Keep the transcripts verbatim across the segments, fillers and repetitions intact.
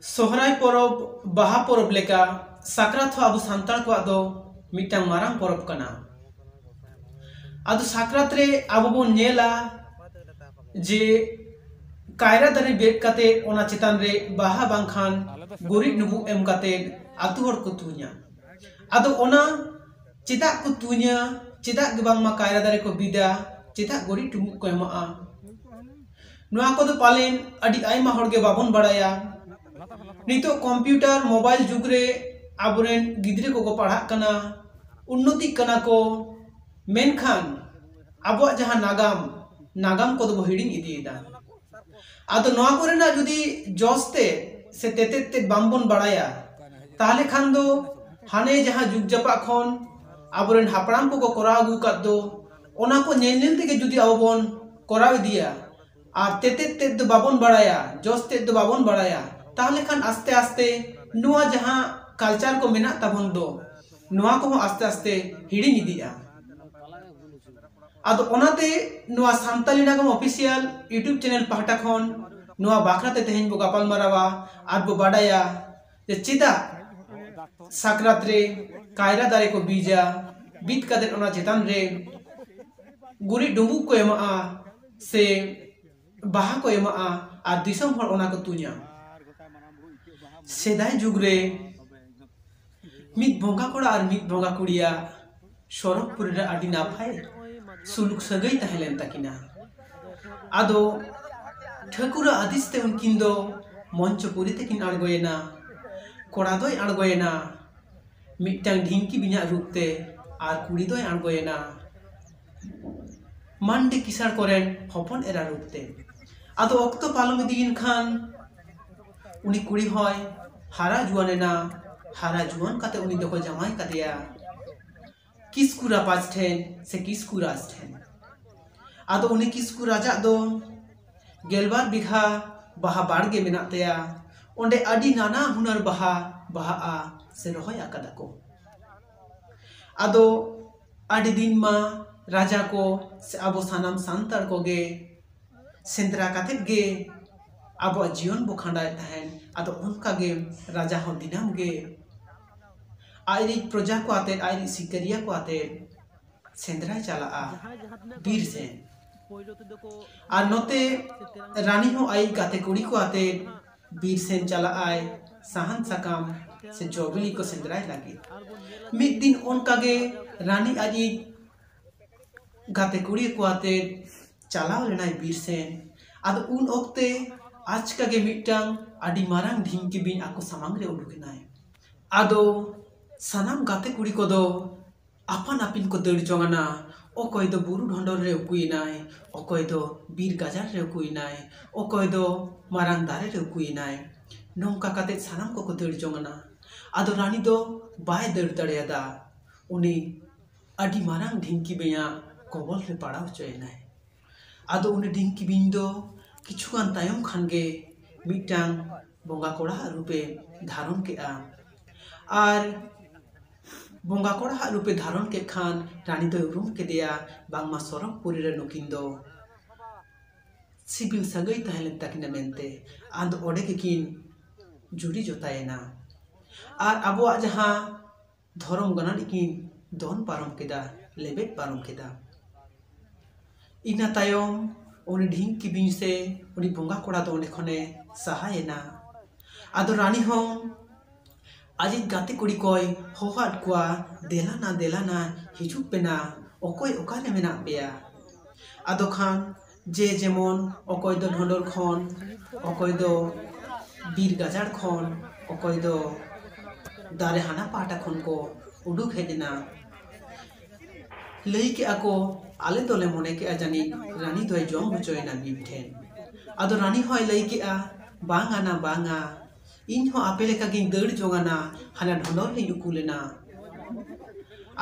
ᱥᱚᱦᱨᱟᱭ ᱯᱚᱨᱚᱵᱽ, ᱵᱟᱦᱟ ᱯᱚᱨᱚᱵᱽ ᱞᱮᱠᱟ ᱥᱟᱠᱨᱟᱛ ᱦᱚᱸ ᱟᱵᱚ ᱥᱟᱱᱛᱟᱲ ᱠᱚᱣᱟᱜ ᱫᱚ ᱢᱤᱫᱴᱟᱝ ᱢᱟᱨᱟᱝ ᱯᱚᱨᱚᱵᱽ ᱠᱟᱱᱟ᱾ ᱟᱫᱚ ᱥᱟᱠᱨᱟᱛ ᱨᱮ ᱟᱵᱚ ᱵᱚᱱ ᱧᱮᱞᱟ ᱡᱮ ᱠᱟᱭᱨᱟ ᱫᱟᱨᱮ ᱵᱮᱫ ᱠᱟᱛᱮ ᱚᱱᱟ ᱪᱮᱛᱟᱱ ᱨᱮ ᱵᱟᱦᱟ ᱵᱟᱝᱠᱷᱟᱱ ᱜᱩᱨᱤᱡ ᱰᱩᱵᱩᱜ ᱮᱢ ᱠᱟᱛᱮ ᱟᱛᱳ ᱦᱚᱲ ᱠᱚ ᱛᱩᱧᱟ᱾ ᱟᱫᱚ ᱚᱱᱟ ᱪᱮᱫᱟᱜ ᱠᱚ ᱛᱩᱧᱟ, ᱪᱮᱫᱟᱜ ᱜᱮ ᱵᱟᱝᱢᱟ ᱠᱟᱭᱨᱟ ᱫᱟᱨᱮ ᱠᱚ ᱵᱤᱫᱟ, ᱪᱮᱫᱟᱜ ᱜᱩᱨᱤᱡ ᱰᱩᱵᱩᱜ ᱠᱚ ᱮᱢᱟᱜᱼᱟ, ᱱᱚᱣᱟ ᱠᱚᱫᱚ ᱯᱟᱞᱮᱱ ᱟᱹᱰᱤ ᱟᱭᱢᱟ ᱦᱚᱲ ᱜᱮ ᱵᱟᱵᱚᱱ ᱵᱟᱲᱟᱭᱟ᱾ ᱱᱤᱛᱚᱜ ᱠᱚᱢᱯᱤᱭᱩᱴᱟᱨ, ᱢᱳᱵᱟᱭᱤᱞ ᱡᱩᱜᱽ ᱨᱮ ᱟᱵᱚᱨᱮᱱ ᱜᱤᱫᱽᱨᱟᱹ ᱠᱚᱠᱚ ᱯᱟᱲᱦᱟᱜ ᱠᱟᱱᱟ, ᱩᱱᱱᱚᱛᱤᱜ ᱠᱟᱱᱟ ᱠᱚ, ᱢᱮᱱᱠᱷᱟᱱ ᱟᱵᱚᱣᱟᱜ ᱡᱟᱦᱟᱸ ᱱᱟᱜᱟᱢ, ᱱᱟᱜᱟᱢ ᱠᱚᱫᱚ ᱵᱚ ᱦᱤᱲᱤᱧ ᱤᱫᱤᱭᱮᱫᱟ᱾ ᱟᱫᱚ ᱱᱚᱣᱟ ᱠᱚᱨᱮᱱᱟᱜ ᱡᱩᱫᱤ ᱡᱚᱥ ᱛᱮ ᱥᱮ ᱛᱮᱛᱮᱫ ᱛᱮᱫ ᱵᱟᱝᱵᱚᱱ ᱵᱟᱲᱟᱭᱟ, ᱛᱟᱦᱚᱞᱮ ᱠᱷᱟᱱ ᱫᱚ ᱦᱟᱱᱮ ᱡᱟᱦᱟᱸ ᱡᱩᱜᱽ ᱡᱟᱯᱟᱜ ᱠᱷᱚᱱ ᱟᱵᱚᱨᱮᱱ ᱦᱟᱯᱲᱟᱢ ᱠᱚᱠᱚ ᱠᱚᱨᱟᱣ ᱟᱹᱜᱩ ᱟᱠᱟᱫ ᱫᱚ, ᱚᱱᱟ ᱠᱚ ᱧᱮᱞ ᱧᱮᱞ ᱛᱮᱜᱮ ᱡᱩᱫᱤ ᱟᱵᱚ ᱵᱚᱱ ᱠᱚᱨᱟᱣ ᱤᱫᱤᱭᱟ, ᱟᱨ ᱛᱮᱛᱮᱫ ᱛᱮᱫ ᱫᱚ ᱵᱟᱵᱚᱱ ᱵᱟᱲᱟᱭᱟ, ᱡᱚᱥ ᱛᱮᱫ ᱫᱚ ᱵᱟᱵᱚᱱ ᱵᱟᱲᱟᱭᱟ, ᱛᱟᱦᱚᱞᱮ ᱠᱷᱟᱱ ᱟᱥᱛᱮ ᱟᱥᱛᱮ ᱱᱚᱣᱟ ᱡᱟᱦᱟᱸ ᱠᱟᱞᱪᱟᱨ ᱠᱚ ᱢᱮᱱᱟᱜ ᱛᱟᱵᱚᱱ ᱫᱚ, ᱱᱚᱣᱟ ᱠᱚᱦᱚᱸ ᱟᱥᱛᱮ ᱟᱥᱛᱮ ᱦᱤᱲᱤᱧ ᱤᱫᱤᱜᱼᱟ᱾ ᱟᱫᱚ ᱚᱱᱟᱛᱮ ᱱᱚᱣᱟ ᱥᱟᱱᱛᱟᱞᱤ ᱱᱟᱜᱟᱢ ᱚᱯᱷᱤᱥᱤᱭᱟᱞ YouTube ᱪᱮᱱᱮᱞ ᱯᱟᱦᱴᱟ ᱠᱷᱚᱱ ᱱᱚᱣᱟ ᱵᱟᱠᱷᱨᱟ ᱛᱮ ᱛᱮᱦᱮᱧ ᱵᱚ ᱜᱟᱯᱟᱞ ᱢᱟᱨᱟᱣᱟ ᱟᱨ ᱵᱚ ᱵᱟᱰᱟᱭᱟ ᱡᱮ ᱪᱮᱫᱟᱜ ᱥᱟᱠᱨᱟᱛ ᱨᱮ ᱠᱟᱭᱨᱟ ᱫᱟᱨᱮ ᱠᱚ ᱵᱤᱡᱟ, ᱵᱤᱫ ᱠᱟᱛᱮ ᱚᱱᱟ ᱪᱮᱛᱟᱱ ᱨᱮ ᱜᱩᱨᱤᱡ ᱰᱩᱸᱵᱩᱜ ᱠᱚ ᱮᱢᱟᱜᱼᱟ ᱥᱮ ᱵᱟᱦᱟ ᱠᱚ ᱮᱢᱟᱜᱼᱟ ᱟᱨ ᱫᱤᱥᱚᱢ ᱦᱚᱲ ᱚᱱᱟ ᱠᱚ ᱛᱩᱧᱟ᱾ ᱥᱮᱫᱟᱭ ᱡᱩᱜᱽ ᱨᱮ ᱢᱤᱫ ᱵᱚᱸᱜᱟ ᱠᱚᱲᱟ ᱟᱨ ᱢᱤᱫ ᱵᱚᱸᱜᱟ ᱠᱩᱲᱤᱭᱟᱜ ᱥᱚᱨᱚᱜᱽᱯᱩᱨᱤ ᱨᱮ ᱟᱹᱰᱤ ᱱᱟᱯᱟᱭ ᱥᱩᱞᱩᱠ ᱥᱟᱹᱜᱟᱹᱭ ᱛᱟᱦᱮᱸ ᱞᱮᱱ ᱛᱟᱹᱠᱤᱱᱟ᱾ ᱟᱫᱚ ᱴᱷᱟᱹᱠᱩᱨᱟᱜ ᱟᱫᱮᱥ ᱛᱮ ᱩᱱᱠᱤᱱ ᱫᱚ ᱢᱚᱧᱪᱚᱯᱩᱨᱤ ᱛᱮᱠᱤᱱ ᱟᱬᱜᱚᱭᱮᱱᱟ᱾ ᱠᱚᱲᱟ ᱫᱚᱭ ᱟᱬᱜᱚᱭᱮᱱᱟ ᱢᱤᱫᱴᱟᱝ ᱰᱷᱤᱝᱠᱤ ᱵᱤᱧᱟᱜ ᱨᱩᱯ ᱛᱮ, ᱟᱨ ᱠᱩᱲᱤ ᱫᱚᱭ ᱟᱬᱜᱚᱭᱮᱱᱟ ᱢᱟᱱᱰᱤ ᱠᱤᱥᱟᱬ ᱠᱚᱨᱮᱱ ᱦᱚᱯᱚᱱ ᱮᱨᱟ ᱨᱩᱯ ᱛᱮ᱾ ᱟᱫᱚ ᱚᱠᱛᱚ ᱯᱟᱨᱚᱢ ᱤᱫᱤᱭᱮᱱ ᱠᱷᱟᱱ ᱩᱱᱤ ᱠᱩᱲᱤ ᱦᱚᱸᱭ ᱦᱟᱨᱟ ᱡᱩᱣᱟᱹᱱ ᱮᱱᱟ᱾ ᱦᱟᱨᱟ ᱡᱩᱣᱟᱹᱱ ᱠᱟᱛᱮ ᱩᱱᱤ ᱫᱚᱠᱚ ᱡᱟᱶᱟᱭ ᱠᱟᱫᱮᱭᱟ ᱠᱤᱥᱠᱩ ᱨᱟᱯᱟᱡᱽ ᱴᱷᱮᱱ ᱥᱮ ᱠᱤᱥᱠᱩ ᱨᱟᱡᱽ ᱴᱷᱮᱱ᱾ ᱟᱫᱚ ᱩᱱᱤ ᱠᱤᱥᱠᱩ ᱨᱟᱡᱟᱜ ᱫᱚ ᱜᱮᱞᱵᱟᱨ ᱵᱤᱜᱷᱟ ᱵᱟᱦᱟ ᱵᱟᱲᱜᱮ ᱢᱮᱱᱟᱜ ᱛᱟᱭᱟ᱾ ᱚᱸᱰᱮ ᱟᱹᱰᱤ ᱱᱟᱱᱟ ᱦᱩᱱᱟᱹᱨ ᱵᱟᱦᱟ ᱵᱟᱦᱟᱜᱼᱟ ᱥᱮ ᱨᱚᱦᱚᱭ ᱟᱠᱟᱫᱟ ᱠᱚ᱾ ᱟᱫᱚ ᱟᱹᱰᱤ ᱫᱤᱱ ᱢᱟ ᱨᱟᱡᱟ ᱠᱚ ᱥᱮ ᱟᱵᱚ ᱥᱟᱱᱟᱢ ᱥᱟᱱᱛᱟᱲ ᱠᱚᱜᱮ ᱥᱮᱸᱫᱽᱨᱟ ᱠᱟᱛᱮᱫ ᱜᱮ ᱟᱵᱚᱣᱟᱜ ᱡᱤᱭᱚᱱ ᱵᱚ ᱠᱷᱟᱸᱰᱟᱣᱮᱫ ᱛᱟᱦᱮᱸᱫ᱾ ᱟᱫᱚ ᱚᱱᱠᱟᱜᱮ ᱨᱟᱡᱟ ᱦᱚᱸ ᱫᱤᱱᱟᱹᱢ ᱜᱮ ᱟᱡᱨᱤᱡ ᱯᱨᱚᱡᱟ ᱠᱚ ᱟᱛᱮᱫ, ᱟᱡᱨᱤᱡ ᱥᱤᱠᱟᱹᱨᱤᱭᱟᱹ ᱠᱚ ᱟᱛᱮᱫ ᱥᱮᱸᱫᱽᱨᱟᱭ ᱪᱟᱞᱟᱜᱼᱟ ᱵᱤᱨ ᱥᱮᱱ᱾ ᱟᱨ ᱱᱚᱛᱮ ᱨᱟᱱᱤ ᱦᱚᱸ ᱟᱡ ᱜᱟᱛᱮ ᱠᱩᱲᱤ ᱠᱚ ᱟᱛᱮᱫ ᱵᱤᱨ ᱥᱮᱱ ᱪᱟᱞᱟᱜ ᱟᱭ ᱥᱟᱦᱟᱱ ᱥᱟᱠᱟᱢ ᱥᱮ ᱡᱚ ᱵᱤᱞᱤ ᱠᱚ ᱥᱮᱸᱫᱽᱨᱟᱭ ᱞᱟᱹᱜᱤᱫ᱾ ᱢᱤᱫ ᱫᱤᱱ ᱚᱱᱠᱟᱜᱮ ᱨᱟᱱᱤ ᱟᱡᱤᱡ ᱜᱟᱛᱮ ᱠᱩᱲᱤ ᱠᱚ ᱟᱛᱮᱫ ᱪᱟᱞᱟᱣ ᱞᱮᱱᱟᱭ ᱵᱤᱨ ᱥᱮᱱ᱾ ᱟᱫᱚ ᱩᱱ ᱚᱠᱛᱮ ᱟᱪᱠᱟ ᱜᱮ ᱢᱤᱫᱴᱟᱝ ᱟᱹᱰᱤ ᱢᱟᱨᱟᱝ ᱰᱷᱤᱝᱠᱤ ᱵᱤᱧ ᱟᱠᱚ ᱥᱟᱢᱟᱝ ᱨᱮ ᱩᱰᱩᱠ ᱮᱱᱟᱭ᱾ ᱟᱫᱚ ᱥᱟᱱᱟᱢ ᱜᱟᱛᱮ ᱠᱩᱲᱤ ᱠᱚᱫᱚ ᱟᱯᱟᱱ ᱟᱹᱯᱤᱱ ᱠᱚ ᱫᱟᱹᱲ ᱡᱚᱝ ᱟᱱᱟ᱾ ᱚᱠᱚᱭ ᱫᱚ ᱵᱩᱨᱩ ᱰᱷᱚᱸᱰᱚᱨ ᱨᱮ ᱩᱠᱩᱭᱮᱱᱟᱭ, ᱚᱠᱚᱭ ᱫᱚ ᱵᱤᱨ ᱜᱟᱡᱟᱲ ᱨᱮ ᱩᱠᱩᱭᱮᱱᱟᱭ, ᱚᱠᱚᱭ ᱫᱚ ᱢᱟᱨᱟᱝ ᱫᱟᱨᱮ ᱨᱮ ᱩᱠᱩᱭᱮᱱᱟᱭ᱾ ᱱᱚᱝᱠᱟ ᱠᱟᱛᱮᱫ ᱥᱟᱱᱟᱢ ᱠᱚᱠᱚ ᱫᱟᱹᱲ ᱡᱚᱝ ᱟᱱᱟ᱾ ᱟᱫᱚ ᱨᱟᱱᱤ ᱫᱚ ᱵᱟᱭ ᱫᱟᱹᱲ ᱫᱟᱲᱮᱭᱟᱫᱟ᱾ ᱩᱱᱤ ᱟᱹᱰᱤ ᱢᱟᱨᱟᱝ ᱰᱷᱤᱝᱠᱤ ᱵᱤᱧᱟᱜ ᱠᱚᱵᱚᱞ ᱨᱮ ᱯᱟᱲᱟᱣ ᱦᱚᱪᱚᱭᱮᱱᱟᱭ᱾ ᱟᱫᱚ ᱩᱱᱤ ᱰᱷᱤᱝᱠᱤ ᱵᱤᱧ ᱫᱚ ᱠᱤᱪᱷᱩᱜᱟᱱ ᱛᱟᱭᱚᱢ ᱠᱷᱟᱱ ᱜᱮ ᱢᱤᱫᱴᱟᱝ ᱵᱚᱸᱜᱟ ᱠᱚᱲᱟᱣᱟᱜ ᱨᱩᱯᱮ ᱫᱷᱟᱨᱚᱱ ᱠᱮᱫᱼᱟ᱾ ᱟᱨ ᱵᱚᱸᱜᱟ ᱠᱚᱲᱟᱣᱟᱜ ᱨᱩᱯᱮ ᱫᱷᱟᱨᱚᱱ ᱠᱮᱫ ᱠᱷᱟᱱ ᱨᱟᱱᱤ ᱫᱚᱭ ᱩᱨᱩᱢ ᱠᱮᱫᱮᱭᱟ, ᱵᱟᱝᱢᱟ ᱥᱚᱨᱚᱜᱽᱯᱩᱨᱤ ᱨᱮ ᱱᱩᱠᱤᱱ ᱫᱚ ᱥᱤᱵᱤᱞ ᱥᱟᱹᱜᱟᱹᱭ ᱛᱟᱦᱮᱸ ᱞᱮᱱ ᱛᱟᱹᱠᱤᱱᱟ ᱢᱮᱱᱛᱮ᱾ ᱟᱫᱚ ᱚᱸᱰᱮ ᱜᱮᱠᱤᱱ ᱡᱩᱨᱤ ᱡᱚᱛᱟᱭᱮᱱᱟ᱾ ᱟᱨ ᱟᱵᱚᱣᱟᱜ ᱡᱟᱦᱟᱸ ᱫᱷᱚᱨᱚᱢ ᱜᱟᱱᱟᱰᱤ ᱠᱤᱱ ᱫᱚᱱ ᱯᱟᱨᱚᱢ ᱠᱮᱫᱟ, ᱞᱮᱵᱮᱫ ᱯᱟᱨᱚᱢ ᱠᱮᱫᱟ᱾ ᱤᱱᱟᱹ ᱛᱟᱭᱚᱢ ᱩᱱᱤ ᱰᱷᱤᱝᱠᱤ ᱵᱤᱧ ᱥᱮ ᱩᱱᱤ ᱵᱚᱸᱜᱟ ᱠᱚᱲᱟ ᱫᱚ ᱚᱸᱰᱮ ᱠᱷᱚᱱᱮ ᱥᱟᱦᱟᱭᱮᱱᱟ᱾ ᱟᱫᱚ ᱨᱟᱱᱤ ᱦᱚᱸ ᱟᱡᱤᱡ ᱜᱟᱛᱮ ᱠᱩᱲᱤ ᱠᱚᱭ ᱦᱚᱦᱚᱣᱟᱫ ᱠᱚᱣᱟ, "ᱫᱮᱞᱟᱱᱟ, ᱫᱮᱞᱟᱱᱟ, ᱦᱤᱡᱩᱜ ᱯᱮᱱᱟ, ᱚᱠᱚᱭ ᱚᱠᱟᱨᱮ ᱢᱮᱱᱟᱜ ᱯᱮᱭᱟ?" ᱟᱫᱚ ᱠᱷᱟᱱ ᱡᱮ ᱡᱮᱢᱚᱱ, ᱚᱠᱚᱭ ᱫᱚ ᱰᱷᱚᱸᱰᱚᱨ ᱠᱷᱚᱱ, ᱚᱠᱚᱭ ᱫᱚ ᱵᱤᱨ ᱜᱟᱡᱟᱲ ᱠᱷᱚᱱ, ᱚᱠᱚᱭ ᱫᱚ ᱫᱟᱨᱮ ᱦᱟᱱᱟ ᱯᱟᱦᱴᱟ ᱠᱷᱚᱱ ᱠᱚ ᱩᱰᱩᱠ ᱦᱮᱡ ᱮᱱᱟ᱾ ᱞᱟᱹᱭ ᱠᱮᱜᱼᱟ ᱠᱚ, "ᱟᱞᱮ ᱫᱚᱞᱮ ᱢᱚᱱᱮ ᱠᱮᱜᱼᱟ ᱡᱟᱹᱱᱤᱡ ᱨᱟᱱᱤ ᱫᱚᱭ ᱡᱚᱢ ᱦᱚᱪᱚᱭᱮᱱᱟ ᱵᱤᱧ ᱴᱷᱮᱱ᱾" ᱟᱫᱚ ᱨᱟᱱᱤ ᱦᱚᱸᱭ ᱞᱟᱹᱭ ᱠᱮᱜᱼᱟ, "ᱵᱟᱝᱟ ᱱᱟ, ᱵᱟᱝᱟ, ᱤᱧ ᱦᱚᱸ ᱟᱯᱮ ᱞᱮᱠᱟ ᱜᱤᱧ ᱫᱟᱹᱲ ᱡᱚᱝ ᱟᱱᱟ, ᱦᱟᱱᱟ ᱰᱷᱚᱸᱰᱚᱨ ᱨᱤᱧ ᱩᱠᱩ ᱞᱮᱱᱟ᱾"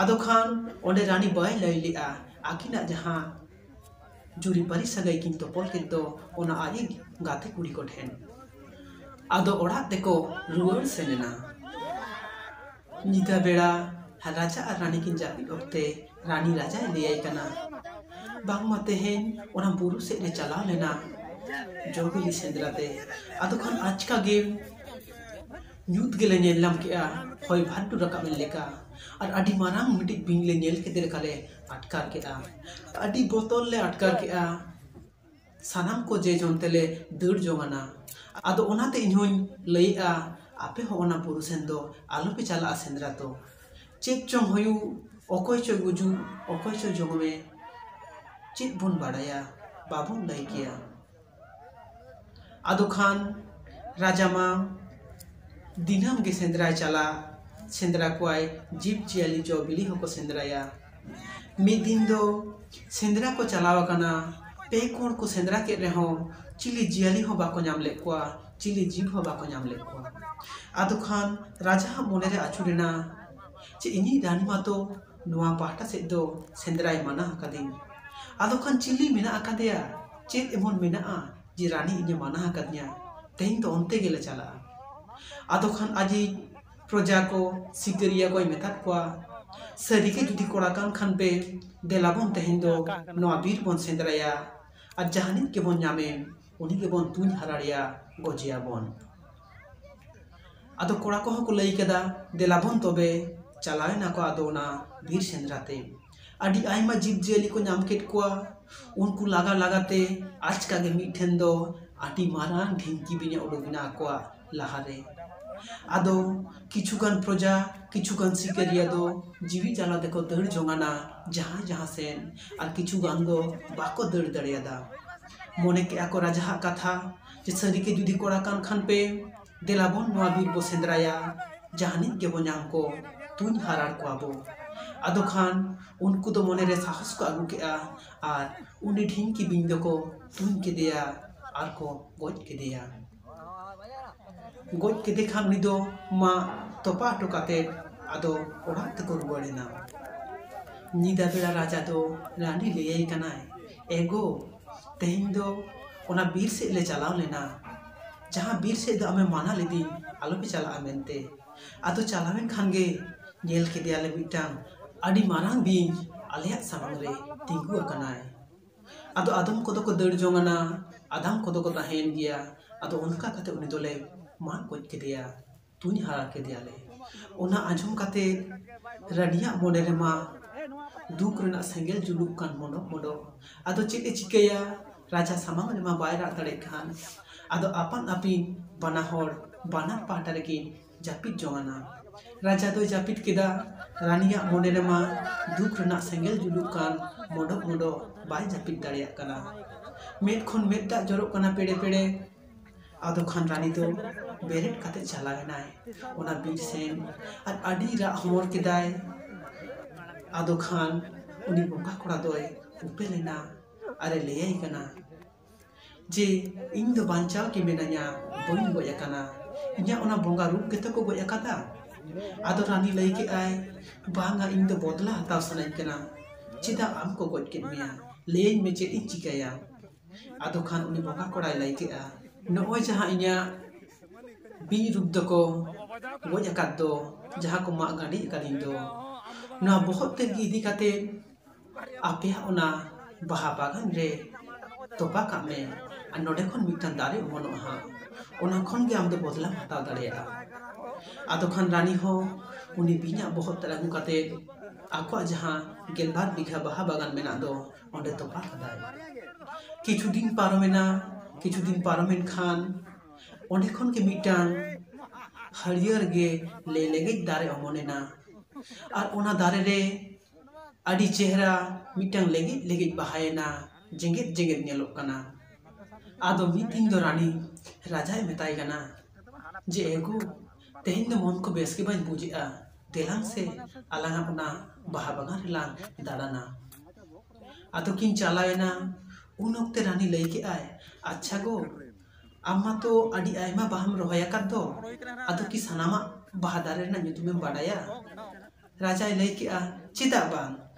ᱟᱫᱚ ᱠᱷᱟᱱ ᱚᱸᱰᱮ ᱨᱟᱱᱤ ᱵᱟᱭ ᱞᱟᱹᱭ ᱞᱮᱜᱼᱟ ᱟᱹᱠᱤᱱᱟᱜ ᱡᱟᱦᱟᱸ ᱡᱩᱨᱤᱯᱟᱹᱨᱤ ᱥᱟᱹᱜᱟᱹᱭ ᱠᱤᱱ ᱛᱚᱯᱚᱞ ᱠᱮᱫ ᱫᱚ, ᱚᱱᱟ ᱟᱡ ᱜᱟᱛᱮ ᱠᱩᱲᱤ ᱠᱚ ᱴᱷᱮᱱ᱾ ᱟᱫᱚ ᱚᱲᱟᱜ ᱛᱮᱠᱚ ᱨᱩᱣᱟᱹᱲ ᱥᱮᱱ ᱮᱱᱟ᱾ ᱧᱤᱫᱟᱹ ᱵᱮᱲᱟ ᱨᱟᱡᱟ ᱟᱨ ᱨᱟᱱᱤ ᱠᱤᱱ ᱡᱟᱹᱯᱤᱫ ᱚᱠᱛᱮ ᱨᱟᱱᱤ ᱨᱟᱡᱟᱭ ᱞᱟᱹᱭᱟᱭ ᱠᱟᱱᱟ, ᱵᱟᱝᱢᱟ ᱛᱮᱦᱮᱧ ᱚᱱᱟ ᱵᱩᱨᱩ ᱥᱮᱫ ᱨᱮ ᱪᱟᱞᱟᱣ ᱞᱮᱱᱟ ᱡᱚ ᱵᱤᱞᱤ ᱥᱮᱸᱫᱽᱨᱟ ᱛᱮ᱾ ᱟᱫᱚ ᱠᱷᱟᱱ ᱟᱪᱠᱟ ᱜᱮ ᱧᱩᱛ ᱜᱮᱞᱮ ᱧᱮᱞ ᱧᱟᱢ ᱠᱮᱜᱼᱟ, ᱦᱚᱭ ᱵᱷᱟᱨᱰᱩ ᱨᱟᱠᱟᱵ ᱮᱱ ᱞᱮᱠᱟ᱾ ᱟᱨ ᱟᱹᱰᱤ ᱢᱟᱨᱟᱝ ᱢᱤᱫᱴᱤᱡ ᱵᱤᱧ ᱞᱮ ᱧᱮᱞ ᱠᱮᱫᱮ ᱞᱮᱠᱟᱞᱮ ᱟᱴᱠᱟᱨ ᱠᱮᱜᱼᱟ᱾ ᱟᱹᱰᱤ ᱵᱚᱛᱚᱨ ᱞᱮ ᱟᱴᱠᱟᱨ ᱠᱮᱜᱼᱟ᱾ ᱥᱟᱱᱟᱢ ᱠᱚ ᱡᱮ ᱡᱚᱱ ᱛᱮᱞᱮ ᱫᱟᱹᱲ ᱡᱚᱝ ᱟᱱᱟ᱾ ᱟᱫᱚ ᱚᱱᱟᱛᱮ ᱤᱧ ᱦᱚᱧ ᱞᱟᱹᱭᱮᱜᱼᱟ, ᱟᱯᱮ ᱦᱚᱸ ᱚᱱᱟ ᱵᱩᱨᱩ ᱥᱮᱱ ᱫᱚ ᱟᱞᱚᱯᱮ ᱪᱟᱞᱟᱜᱼᱟ ᱥᱮᱸᱫᱽᱨᱟ ᱫᱚ᱾ ᱪᱮᱫ ᱪᱚᱝ ᱦᱩᱭᱩᱜ, ᱚᱠᱚᱭ ᱪᱚᱭ ᱜᱩᱡᱩᱜ, ᱚᱠᱚᱭ ᱪᱚᱭ ᱡᱚᱢᱮ, ᱪᱮᱫ ᱵᱚᱱ ᱵᱟᱲᱟᱭᱟ, ᱵᱟᱵᱚᱱ ᱞᱟᱹᱭ ᱠᱮᱭᱟ᱾ ᱟᱫᱚ ᱠᱷᱟᱱ ᱨᱟᱡᱟ ᱢᱟ ᱫᱤᱱᱟᱹᱢ ᱜᱮ ᱥᱮᱸᱫᱽᱨᱟᱭ ᱪᱟᱞᱟᱜ, ᱥᱮᱸᱫᱽᱨᱟ ᱠᱚᱣᱟᱭ, ᱡᱤᱵᱽ ᱡᱤᱭᱟᱹᱞᱤ ᱡᱚ ᱵᱤᱞᱤ ᱦᱚᱸᱠᱚ ᱥᱮᱸᱫᱽᱨᱟᱭᱟ᱾ ᱢᱤᱫ ᱫᱤᱱ ᱫᱚ ᱥᱮᱸᱫᱽᱨᱟ ᱠᱚ ᱪᱟᱞᱟᱣ ᱟᱠᱟᱱᱟ᱾ ᱯᱮ ᱠᱚᱬ ᱠᱚ ᱥᱮᱸᱫᱽᱨᱟ ᱠᱮᱫ ᱨᱮᱦᱚᱸ ᱪᱤᱞᱤ ᱡᱤᱭᱟᱹᱞᱤ ᱦᱚᱸ ᱵᱟᱠᱚ ᱧᱟᱢ ᱞᱮᱫ ᱠᱚᱣᱟ, ᱪᱤᱞᱤ ᱡᱤᱵᱽ ᱦᱚᱸ ᱵᱟᱠᱚ ᱧᱟᱢ ᱞᱮᱫ ᱠᱚᱣᱟ᱾ ᱟᱫᱚ ᱠᱷᱟᱱ ᱨᱟᱡᱟᱣᱟᱜ ᱢᱚᱱᱮᱨᱮ ᱟᱹᱪᱩᱨᱮᱱᱟ ᱡᱮ ᱤᱧᱤᱡ ᱨᱟᱱᱤ ᱢᱟᱛᱚ ᱱᱚᱣᱟ ᱯᱟᱦᱴᱟ ᱥᱮᱫ ᱫᱚ ᱥᱮᱸᱫᱽᱨᱟᱭ ᱢᱟᱱᱟ ᱟᱠᱟᱫᱤᱧ᱾ ᱟᱫᱚ ᱠᱷᱟᱱ ᱪᱤᱞᱤ ᱢᱮᱱᱟᱜ ᱟᱠᱟᱫᱮᱭᱟ? ᱪᱮᱫ ᱮᱢᱚᱱ ᱢᱮᱱᱟᱜᱼᱟ ᱡᱮ ᱨᱟᱱᱤ ᱤᱧᱮ ᱢᱟᱱᱟ ᱟᱠᱟᱫᱤᱧᱟ? ᱛᱮᱦᱮᱧ ᱫᱚ ᱚᱱᱛᱮ ᱜᱮᱞᱮ ᱪᱟᱞᱟᱜᱼᱟ᱾ ᱟᱫᱚ ᱠᱷᱟᱱ ᱟᱡᱤᱡ ᱯᱨᱚᱡᱟ ᱠᱚ, ᱥᱤᱠᱟᱹᱨᱤᱭᱟᱹ ᱠᱚᱭ ᱢᱮᱛᱟᱫ ᱠᱚᱣᱟ, ᱥᱟᱹᱨᱤᱜᱮ ᱡᱩᱫᱤ ᱠᱚᱲᱟ ᱠᱟᱱ ᱠᱷᱟᱱ ᱯᱮ, ᱫᱮᱞᱟ ᱵᱚᱱ ᱛᱮᱦᱮᱧ ᱫᱚ ᱱᱚᱣᱟ ᱵᱤᱨ ᱵᱚᱱ ᱥᱮᱸᱫᱽᱨᱟᱭᱟ᱾ ᱟᱨ ᱡᱟᱦᱟᱱᱤᱡ ᱜᱮᱵᱚᱱ ᱧᱟᱢᱮ, ᱩᱱᱤ ᱜᱮᱵᱚᱱ ᱛᱩᱧ ᱦᱟᱨᱟᱲᱮᱭᱟ, ᱜᱚᱡᱮᱭᱟᱵᱚᱱ᱾ ᱟᱫᱚ ᱠᱚᱲᱟ ᱠᱚᱦᱚᱸ ᱠᱚ ᱞᱟᱹᱭ ᱠᱮᱫᱟ, ᱫᱮᱞᱟ ᱵᱚᱱ ᱛᱚᱵᱮ᱾ ᱪᱟᱞᱟᱣ ᱮᱱᱟ ᱠᱚ ᱟᱫᱚ ᱚᱱᱟ ᱵᱤᱨ ᱥᱮᱸᱫᱽᱨᱟ ᱛᱮ᱾ ᱟᱹᱰᱤ ᱟᱭᱢᱟ ᱡᱤᱵᱽ ᱡᱤᱭᱟᱹᱞᱤ ᱠᱚ ᱧᱟᱢ ᱠᱮᱫ ᱠᱚᱣᱟ᱾ ᱩᱱᱠᱩ ᱞᱟᱜᱟ ᱞᱟᱜᱟ ᱛᱮ ᱟᱪᱠᱟ ᱜᱮ ᱢᱤᱫ ᱴᱷᱮᱱ ᱫᱚ ᱟᱹᱰᱤ ᱢᱟᱨᱟᱝ ᱰᱷᱤᱝᱠᱤ ᱵᱤᱧ ᱮ ᱩᱰᱩᱠ ᱮᱱᱟ ᱟᱠᱚᱣᱟᱜ ᱞᱟᱦᱟᱨᱮ᱾ ᱟᱫᱚ ᱠᱤᱪᱷᱩ ᱜᱟᱱ ᱯᱨᱚᱡᱟ, ᱠᱤᱪᱷᱩ ᱜᱟᱱ ᱥᱤᱠᱟᱹᱨᱤᱭᱟᱹ ᱫᱚ ᱡᱤᱣᱤ ᱡᱟᱞᱟ ᱛᱮᱠᱚ ᱫᱟᱹᱲ ᱡᱚᱝ ᱟᱱᱟ ᱡᱟᱦᱟᱸ ᱡᱟᱦᱟᱸ ᱥᱮᱱ, ᱟᱨ ᱠᱤᱪᱷᱩ ᱜᱟᱱ ᱫᱚ ᱵᱟᱠᱚ ᱫᱟᱹᱲ ᱫᱟᱲᱮᱭᱟᱫᱟ᱾ ᱢᱚᱱᱮ ᱠᱮᱜᱼᱟ ᱠᱚ ᱨᱟᱡᱟᱣᱟᱜ ᱠᱟᱛᱷᱟ ᱡᱮ ᱥᱟᱹᱨᱤᱜᱮ ᱡᱩᱫᱤ ᱠᱚᱲᱟ ᱠᱟᱱ ᱠᱷᱟᱱ ᱯᱮ, ᱫᱮᱞᱟ ᱵᱚᱱ ᱱᱚᱣᱟ ᱵᱤᱨ ᱵᱚ ᱥᱮᱸᱫᱽᱨᱟᱭᱟ, ᱡᱟᱦᱟᱱᱤᱡ ᱜᱮᱵᱚ ᱧᱟᱢ ᱠᱚ, ᱛᱩᱧ ᱦᱟᱨᱟᱲ ᱠᱚᱣᱟ ᱵᱚ᱾ ᱟᱫᱚ ᱠᱷᱟᱱ ᱩᱱᱠᱩ ᱫᱚ ᱢᱚᱱᱮᱨᱮ ᱥᱟᱦᱚᱥ ᱠᱚ ᱟᱹᱜᱩ ᱠᱮᱜᱼᱟ ᱟᱨ ᱩᱱᱤ ᱰᱷᱤᱝᱠᱤ ᱵᱤᱧ ᱫᱚᱠᱚ ᱛᱩᱧ ᱠᱮᱫᱮᱭᱟ ᱟᱨ ᱠᱚ ᱜᱚᱡ ᱠᱮᱫᱮᱭᱟ᱾ ᱜᱚᱡ ᱠᱮᱫᱮ ᱠᱷᱟᱱ ᱩᱱᱤ ᱫᱚ ᱢᱟ ᱛᱚᱯᱟ ᱦᱚᱴᱚ ᱠᱟᱛᱮ ᱟᱫᱚ ᱚᱲᱟᱜ ᱛᱮᱠᱚ ᱨᱩᱣᱟᱹᱲ ᱮᱱᱟ᱾ ᱧᱤᱫᱟᱹ ᱵᱮᱲᱟ ᱨᱟᱡᱟ ᱫᱚ ᱨᱟᱹᱱᱤ ᱞᱟᱹᱭᱟᱭ ᱠᱟᱱᱟᱭ, ᱮᱜᱳ, ᱛᱮᱦᱮᱧ ᱫᱚ ᱚᱱᱟ ᱵᱤᱨ ᱥᱮᱫ ᱞᱮ ᱪᱟᱞᱟᱣ ᱞᱮᱱᱟ, ᱡᱟᱦᱟᱸ ᱵᱤᱨ ᱥᱮᱫ ᱫᱚ ᱟᱢᱮ ᱢᱟᱱᱟ ᱞᱮᱫᱤᱧ ᱟᱞᱚᱯᱮ ᱪᱟᱞᱟᱜᱼᱟ ᱢᱮᱱᱛᱮ᱾ ᱟᱫᱚ ᱪᱟᱞᱟᱣᱮᱱ ᱠᱷᱟᱱ ᱜᱮ ᱧᱮᱞ ᱠᱮᱫᱮᱭᱟᱞᱮ ᱢᱤᱫᱴᱟᱝ ᱟᱹᱰᱤ ᱢᱟᱨᱟᱝ ᱵᱤᱧ ᱟᱞᱮᱭᱟᱜ ᱥᱟᱢᱟᱝ ᱨᱮ ᱛᱤᱸᱜᱩ ᱟᱠᱟᱱᱟᱭ᱾ ᱟᱫᱚ ᱟᱫᱚᱢ ᱠᱚᱫᱚ ᱠᱚ ᱫᱟᱹᱲ ᱡᱚᱝ ᱟᱱᱟ, ᱟᱫᱚᱢ ᱠᱚᱫᱚ ᱠᱚ ᱛᱟᱦᱮᱸᱭᱮᱱ ᱜᱮᱭᱟ᱾ ᱟᱫᱚ ᱚᱱᱠᱟ ᱠᱟᱛᱮ ᱩᱱᱤ ᱫᱚᱞᱮ ᱢᱟᱜ ᱜᱚᱡ ᱠᱮᱫᱮᱭᱟ, ᱛᱩᱧ ᱦᱟᱨᱟ ᱠᱮᱫᱮᱭᱟᱞᱮ᱾ ᱚᱱᱟ ᱟᱸᱡᱚᱢ ᱠᱟᱛᱮ ᱨᱟᱱᱤᱭᱟᱜ ᱢᱚᱱᱮ ᱨᱮᱢᱟ ᱫᱩᱠ ᱨᱮᱱᱟᱜ ᱥᱮᱸᱜᱮᱞ ᱡᱩᱞᱩᱜ ᱠᱟᱱ ᱢᱚᱰᱚᱜ ᱢᱚᱰᱚᱜ᱾ ᱟᱫᱚ ᱪᱮᱫ ᱮ ᱪᱤᱠᱟᱹᱭᱟ? ᱨᱟᱡᱟ ᱥᱟᱢᱟᱝ ᱨᱮᱢᱟ ᱵᱟᱭ ᱨᱟᱜ ᱫᱟᱲᱮᱭᱟᱜ ᱠᱟᱱ᱾ ᱟᱫᱚ ᱟᱯᱟᱱ ᱟᱹᱯᱤᱱ ᱵᱟᱱᱟ ᱦᱚᱲ ᱵᱟᱱᱟᱨ ᱯᱟᱦᱴᱟ ᱨᱮᱠᱤᱱ ᱡᱟᱹᱯᱤᱫ ᱡᱚᱝ ᱟᱱᱟ᱾ ᱨᱟᱡᱟ ᱫᱚᱭ ᱡᱟᱹᱯᱤᱫ ᱠᱮᱫᱟ᱾ ᱨᱟᱱᱤᱭᱟᱜ ᱢᱚᱱᱮ ᱨᱮᱢᱟ ᱫᱩᱠ ᱨᱮᱱᱟᱜ ᱥᱮᱸᱜᱮᱞ ᱡᱩᱞᱩᱜ ᱠᱟᱱ ᱢᱚᱰᱚᱜ ᱢᱚᱰᱚᱜ, ᱵᱟᱭ ᱡᱟᱹᱯᱤᱫ ᱫᱟᱲᱮᱭᱟᱜ ᱠᱟᱱᱟ᱾ ᱢᱮᱫ ᱠᱷᱚᱱ ᱢᱮᱫ ᱫᱟᱜ ᱡᱚᱨᱚᱜ ᱠᱟᱱᱟ ᱯᱮᱲᱮ ᱯᱮᱲᱮ᱾ ᱟᱫᱚ ᱠᱷᱟᱱ ᱨᱟᱱᱤ ᱫᱚ ᱵᱮᱨᱮᱫ ᱠᱟᱛᱮ ᱪᱟᱞᱟᱣ ᱮᱱᱟᱭ ᱚᱱᱟ ᱵᱤᱨ ᱥᱮᱱ, ᱟᱨ ᱟᱹᱰᱤ ᱨᱟᱜ ᱦᱚᱢᱚᱨ ᱠᱮᱫᱟᱭ᱾ ᱟᱫᱚ ᱠᱷᱟᱱ ᱩᱱᱤ ᱵᱚᱸᱜᱟ ᱠᱚᱲᱟ ᱫᱚᱭ ᱩᱯᱮᱞ ᱮᱱᱟ ᱟᱨᱮ ᱞᱟᱹᱭᱟᱭ ᱠᱟᱱᱟ ᱡᱮ, "ᱤᱧ ᱫᱚ ᱵᱟᱧᱪᱟᱣ ᱜᱮ ᱢᱮᱱᱟᱧᱟ, ᱵᱟᱹᱧ ᱜᱚᱡ ᱟᱠᱟᱱᱟ᱾ ᱤᱧᱟᱹᱜ ᱚᱱᱟ ᱵᱚᱸᱜᱟ ᱨᱩᱯ ᱜᱮᱛᱚ ᱠᱚ ᱜᱚᱡ ᱟᱠᱟᱫᱟ?" ᱟᱫᱚ ᱨᱟᱱᱤ ᱞᱟᱹᱭ ᱠᱮᱫᱟᱭ, "ᱵᱟᱝᱟ, ᱤᱧ ᱫᱚ ᱵᱚᱫᱞᱟ ᱦᱟᱛᱟᱣ ᱥᱟᱱᱟᱧ ᱠᱟᱱᱟ᱾ ᱪᱮᱫᱟᱜ ᱟᱢ ᱠᱚ ᱜᱚᱡ ᱠᱮᱫ ᱢᱮᱭᱟ? ᱞᱟᱹᱭᱟᱹᱧ ᱢᱮ, ᱪᱮᱫ ᱤᱧ ᱪᱤᱠᱟᱹᱭᱟ?" ᱟᱫᱚ ᱠᱷᱟᱱ ᱩᱱᱤ ᱵᱚᱸᱜᱟ ᱠᱚᱲᱟᱭ ᱞᱟᱹᱭ ᱠᱮᱫᱟ, "ᱱᱚᱜᱼᱚᱭ ᱡᱟᱦᱟᱸ ᱤᱧᱟᱹᱜ ᱵᱤᱧ ᱨᱩᱯ ᱫᱚᱠᱚ ᱜᱚᱡ ᱟᱠᱟᱫ ᱫᱚ, ᱡᱟᱦᱟᱸ ᱠᱚ ᱢᱟᱜ ᱜᱟᱹᱰᱤ ᱟᱠᱟᱫᱤᱧ ᱫᱚ, ᱱᱚᱣᱟ ᱵᱚᱦᱚᱜ ᱛᱮᱫ ᱜᱮ ᱤᱫᱤ ᱠᱟᱛᱮ ᱟᱯᱮᱭᱟᱜ ᱚᱱᱟ ᱵᱟᱦᱟ ᱵᱟᱜᱟᱱ ᱨᱮ ᱛᱚᱯᱟ ᱠᱟᱜ ᱢᱮ, ᱟᱨ ᱱᱚᱰᱮ ᱠᱷᱚᱱ ᱢᱤᱫᱴᱟᱝ ᱫᱟᱨᱮ ᱚᱢᱚᱱᱚᱜᱼᱟ ᱦᱟᱸᱜ, ᱚᱱᱟ ᱠᱷᱚᱱ ᱜᱮ ᱟᱢ ᱫᱚ ᱵᱚᱫᱞᱟᱢ ᱦᱟᱛᱟᱣ ᱫᱟᱲᱮᱭᱟᱜᱼᱟ᱾" ᱟᱫᱚ ᱠᱷᱟᱱ ᱨᱟᱱᱤ ᱦᱚᱸ ᱩᱱᱤ ᱵᱤᱧᱟᱜ ᱵᱚᱦᱚᱜ ᱛᱮᱫ ᱟᱹᱜᱩ ᱠᱟᱛᱮ ᱟᱠᱚᱣᱟᱜ ᱡᱟᱦᱟᱸ ᱜᱮᱞᱵᱟᱨ ᱵᱤᱜᱷᱟᱹ ᱵᱟᱦᱟ ᱵᱟᱜᱟᱱ ᱢᱮᱱᱟᱜ ᱫᱚ, ᱚᱸᱰᱮ ᱛᱚᱯᱟ ᱠᱟᱫᱟᱭ᱾ ᱠᱤᱪᱷᱩ ᱫᱤᱱ ᱯᱟᱨᱚᱢᱮᱱᱟ᱾ ᱠᱤᱪᱷᱩ ᱫᱤᱱ ᱯᱟᱨᱚᱢᱮᱱ ᱠᱷᱟᱱ ᱚᱸᱰᱮ ᱠᱷᱚᱱ ᱜᱮ ᱢᱤᱫᱴᱟᱝ ᱦᱟᱹᱨᱭᱟᱹᱲ ᱜᱮ ᱞᱮ ᱞᱮᱜᱮᱡ ᱫᱟᱨᱮ ᱚᱢᱚᱱᱮᱱᱟ᱾ ᱟᱨ ᱚᱱᱟ ᱫᱟᱨᱮ ᱨᱮ ᱟᱹᱰᱤ ᱪᱮᱦᱨᱟ ᱢᱤᱫᱴᱟᱝ ᱞᱮᱜᱮᱡ ᱞᱮᱜᱮᱡ ᱵᱟᱦᱟᱭᱮᱱᱟ, ᱡᱮᱜᱮᱫ ᱡᱮᱜᱮᱫ ᱧᱮᱞᱚᱜ ᱠᱟᱱᱟ᱾ ᱟᱫᱚ ᱢᱤᱫ ᱫᱤᱱ ᱫᱚ ᱨᱟᱱᱤ ᱨᱟᱡᱟᱭ ᱢᱮᱛᱟᱭ ᱠᱟᱱᱟ ᱡᱮ, "ᱮ ᱜᱳ, ᱛᱮᱦᱮᱧ ᱫᱚ ᱢᱚᱱ ᱠᱚ ᱵᱮᱥ ᱜᱮ ᱵᱟᱹᱧ ᱵᱩᱡᱮᱜᱼᱟ, ᱫᱮᱞᱟᱝ ᱥᱮ ᱟᱞᱟᱝᱟᱜ ᱚᱱᱟ ᱵᱟᱦᱟ ᱵᱟᱜᱟᱱ ᱨᱮᱞᱟᱝ ᱫᱟᱬᱟᱱᱟ᱾" ᱟᱫᱚ ᱠᱤᱱ ᱪᱟᱞᱟᱣᱮᱱᱟ᱾ ᱩᱱ ᱚᱠᱛᱮ ᱨᱟᱱᱤ ᱞᱟᱹᱭ ᱠᱮᱫᱟᱭ, "ᱟᱪᱪᱷᱟ ᱜᱳ, ᱟᱢ ᱢᱟᱛᱚ ᱟᱹᱰᱤ ᱟᱭᱢᱟ ᱵᱟᱦᱟᱢ ᱨᱚᱦᱚᱭ ᱟᱠᱟᱫ ᱫᱚ, ᱟᱫᱚ ᱠᱤ ᱥᱟᱱᱟᱢᱟᱜ ᱵᱟᱦᱟ ᱫᱟᱨᱮ ᱨᱮᱱᱟᱜ ᱧᱩᱛᱩᱢᱮᱢ ᱵᱟᱰᱟᱭᱟ?" ᱨᱟᱡᱟᱭ ᱞᱟᱹᱭ ᱠᱮᱫᱟ, "ᱪᱮᱫᱟᱜ ᱵᱟᱝ?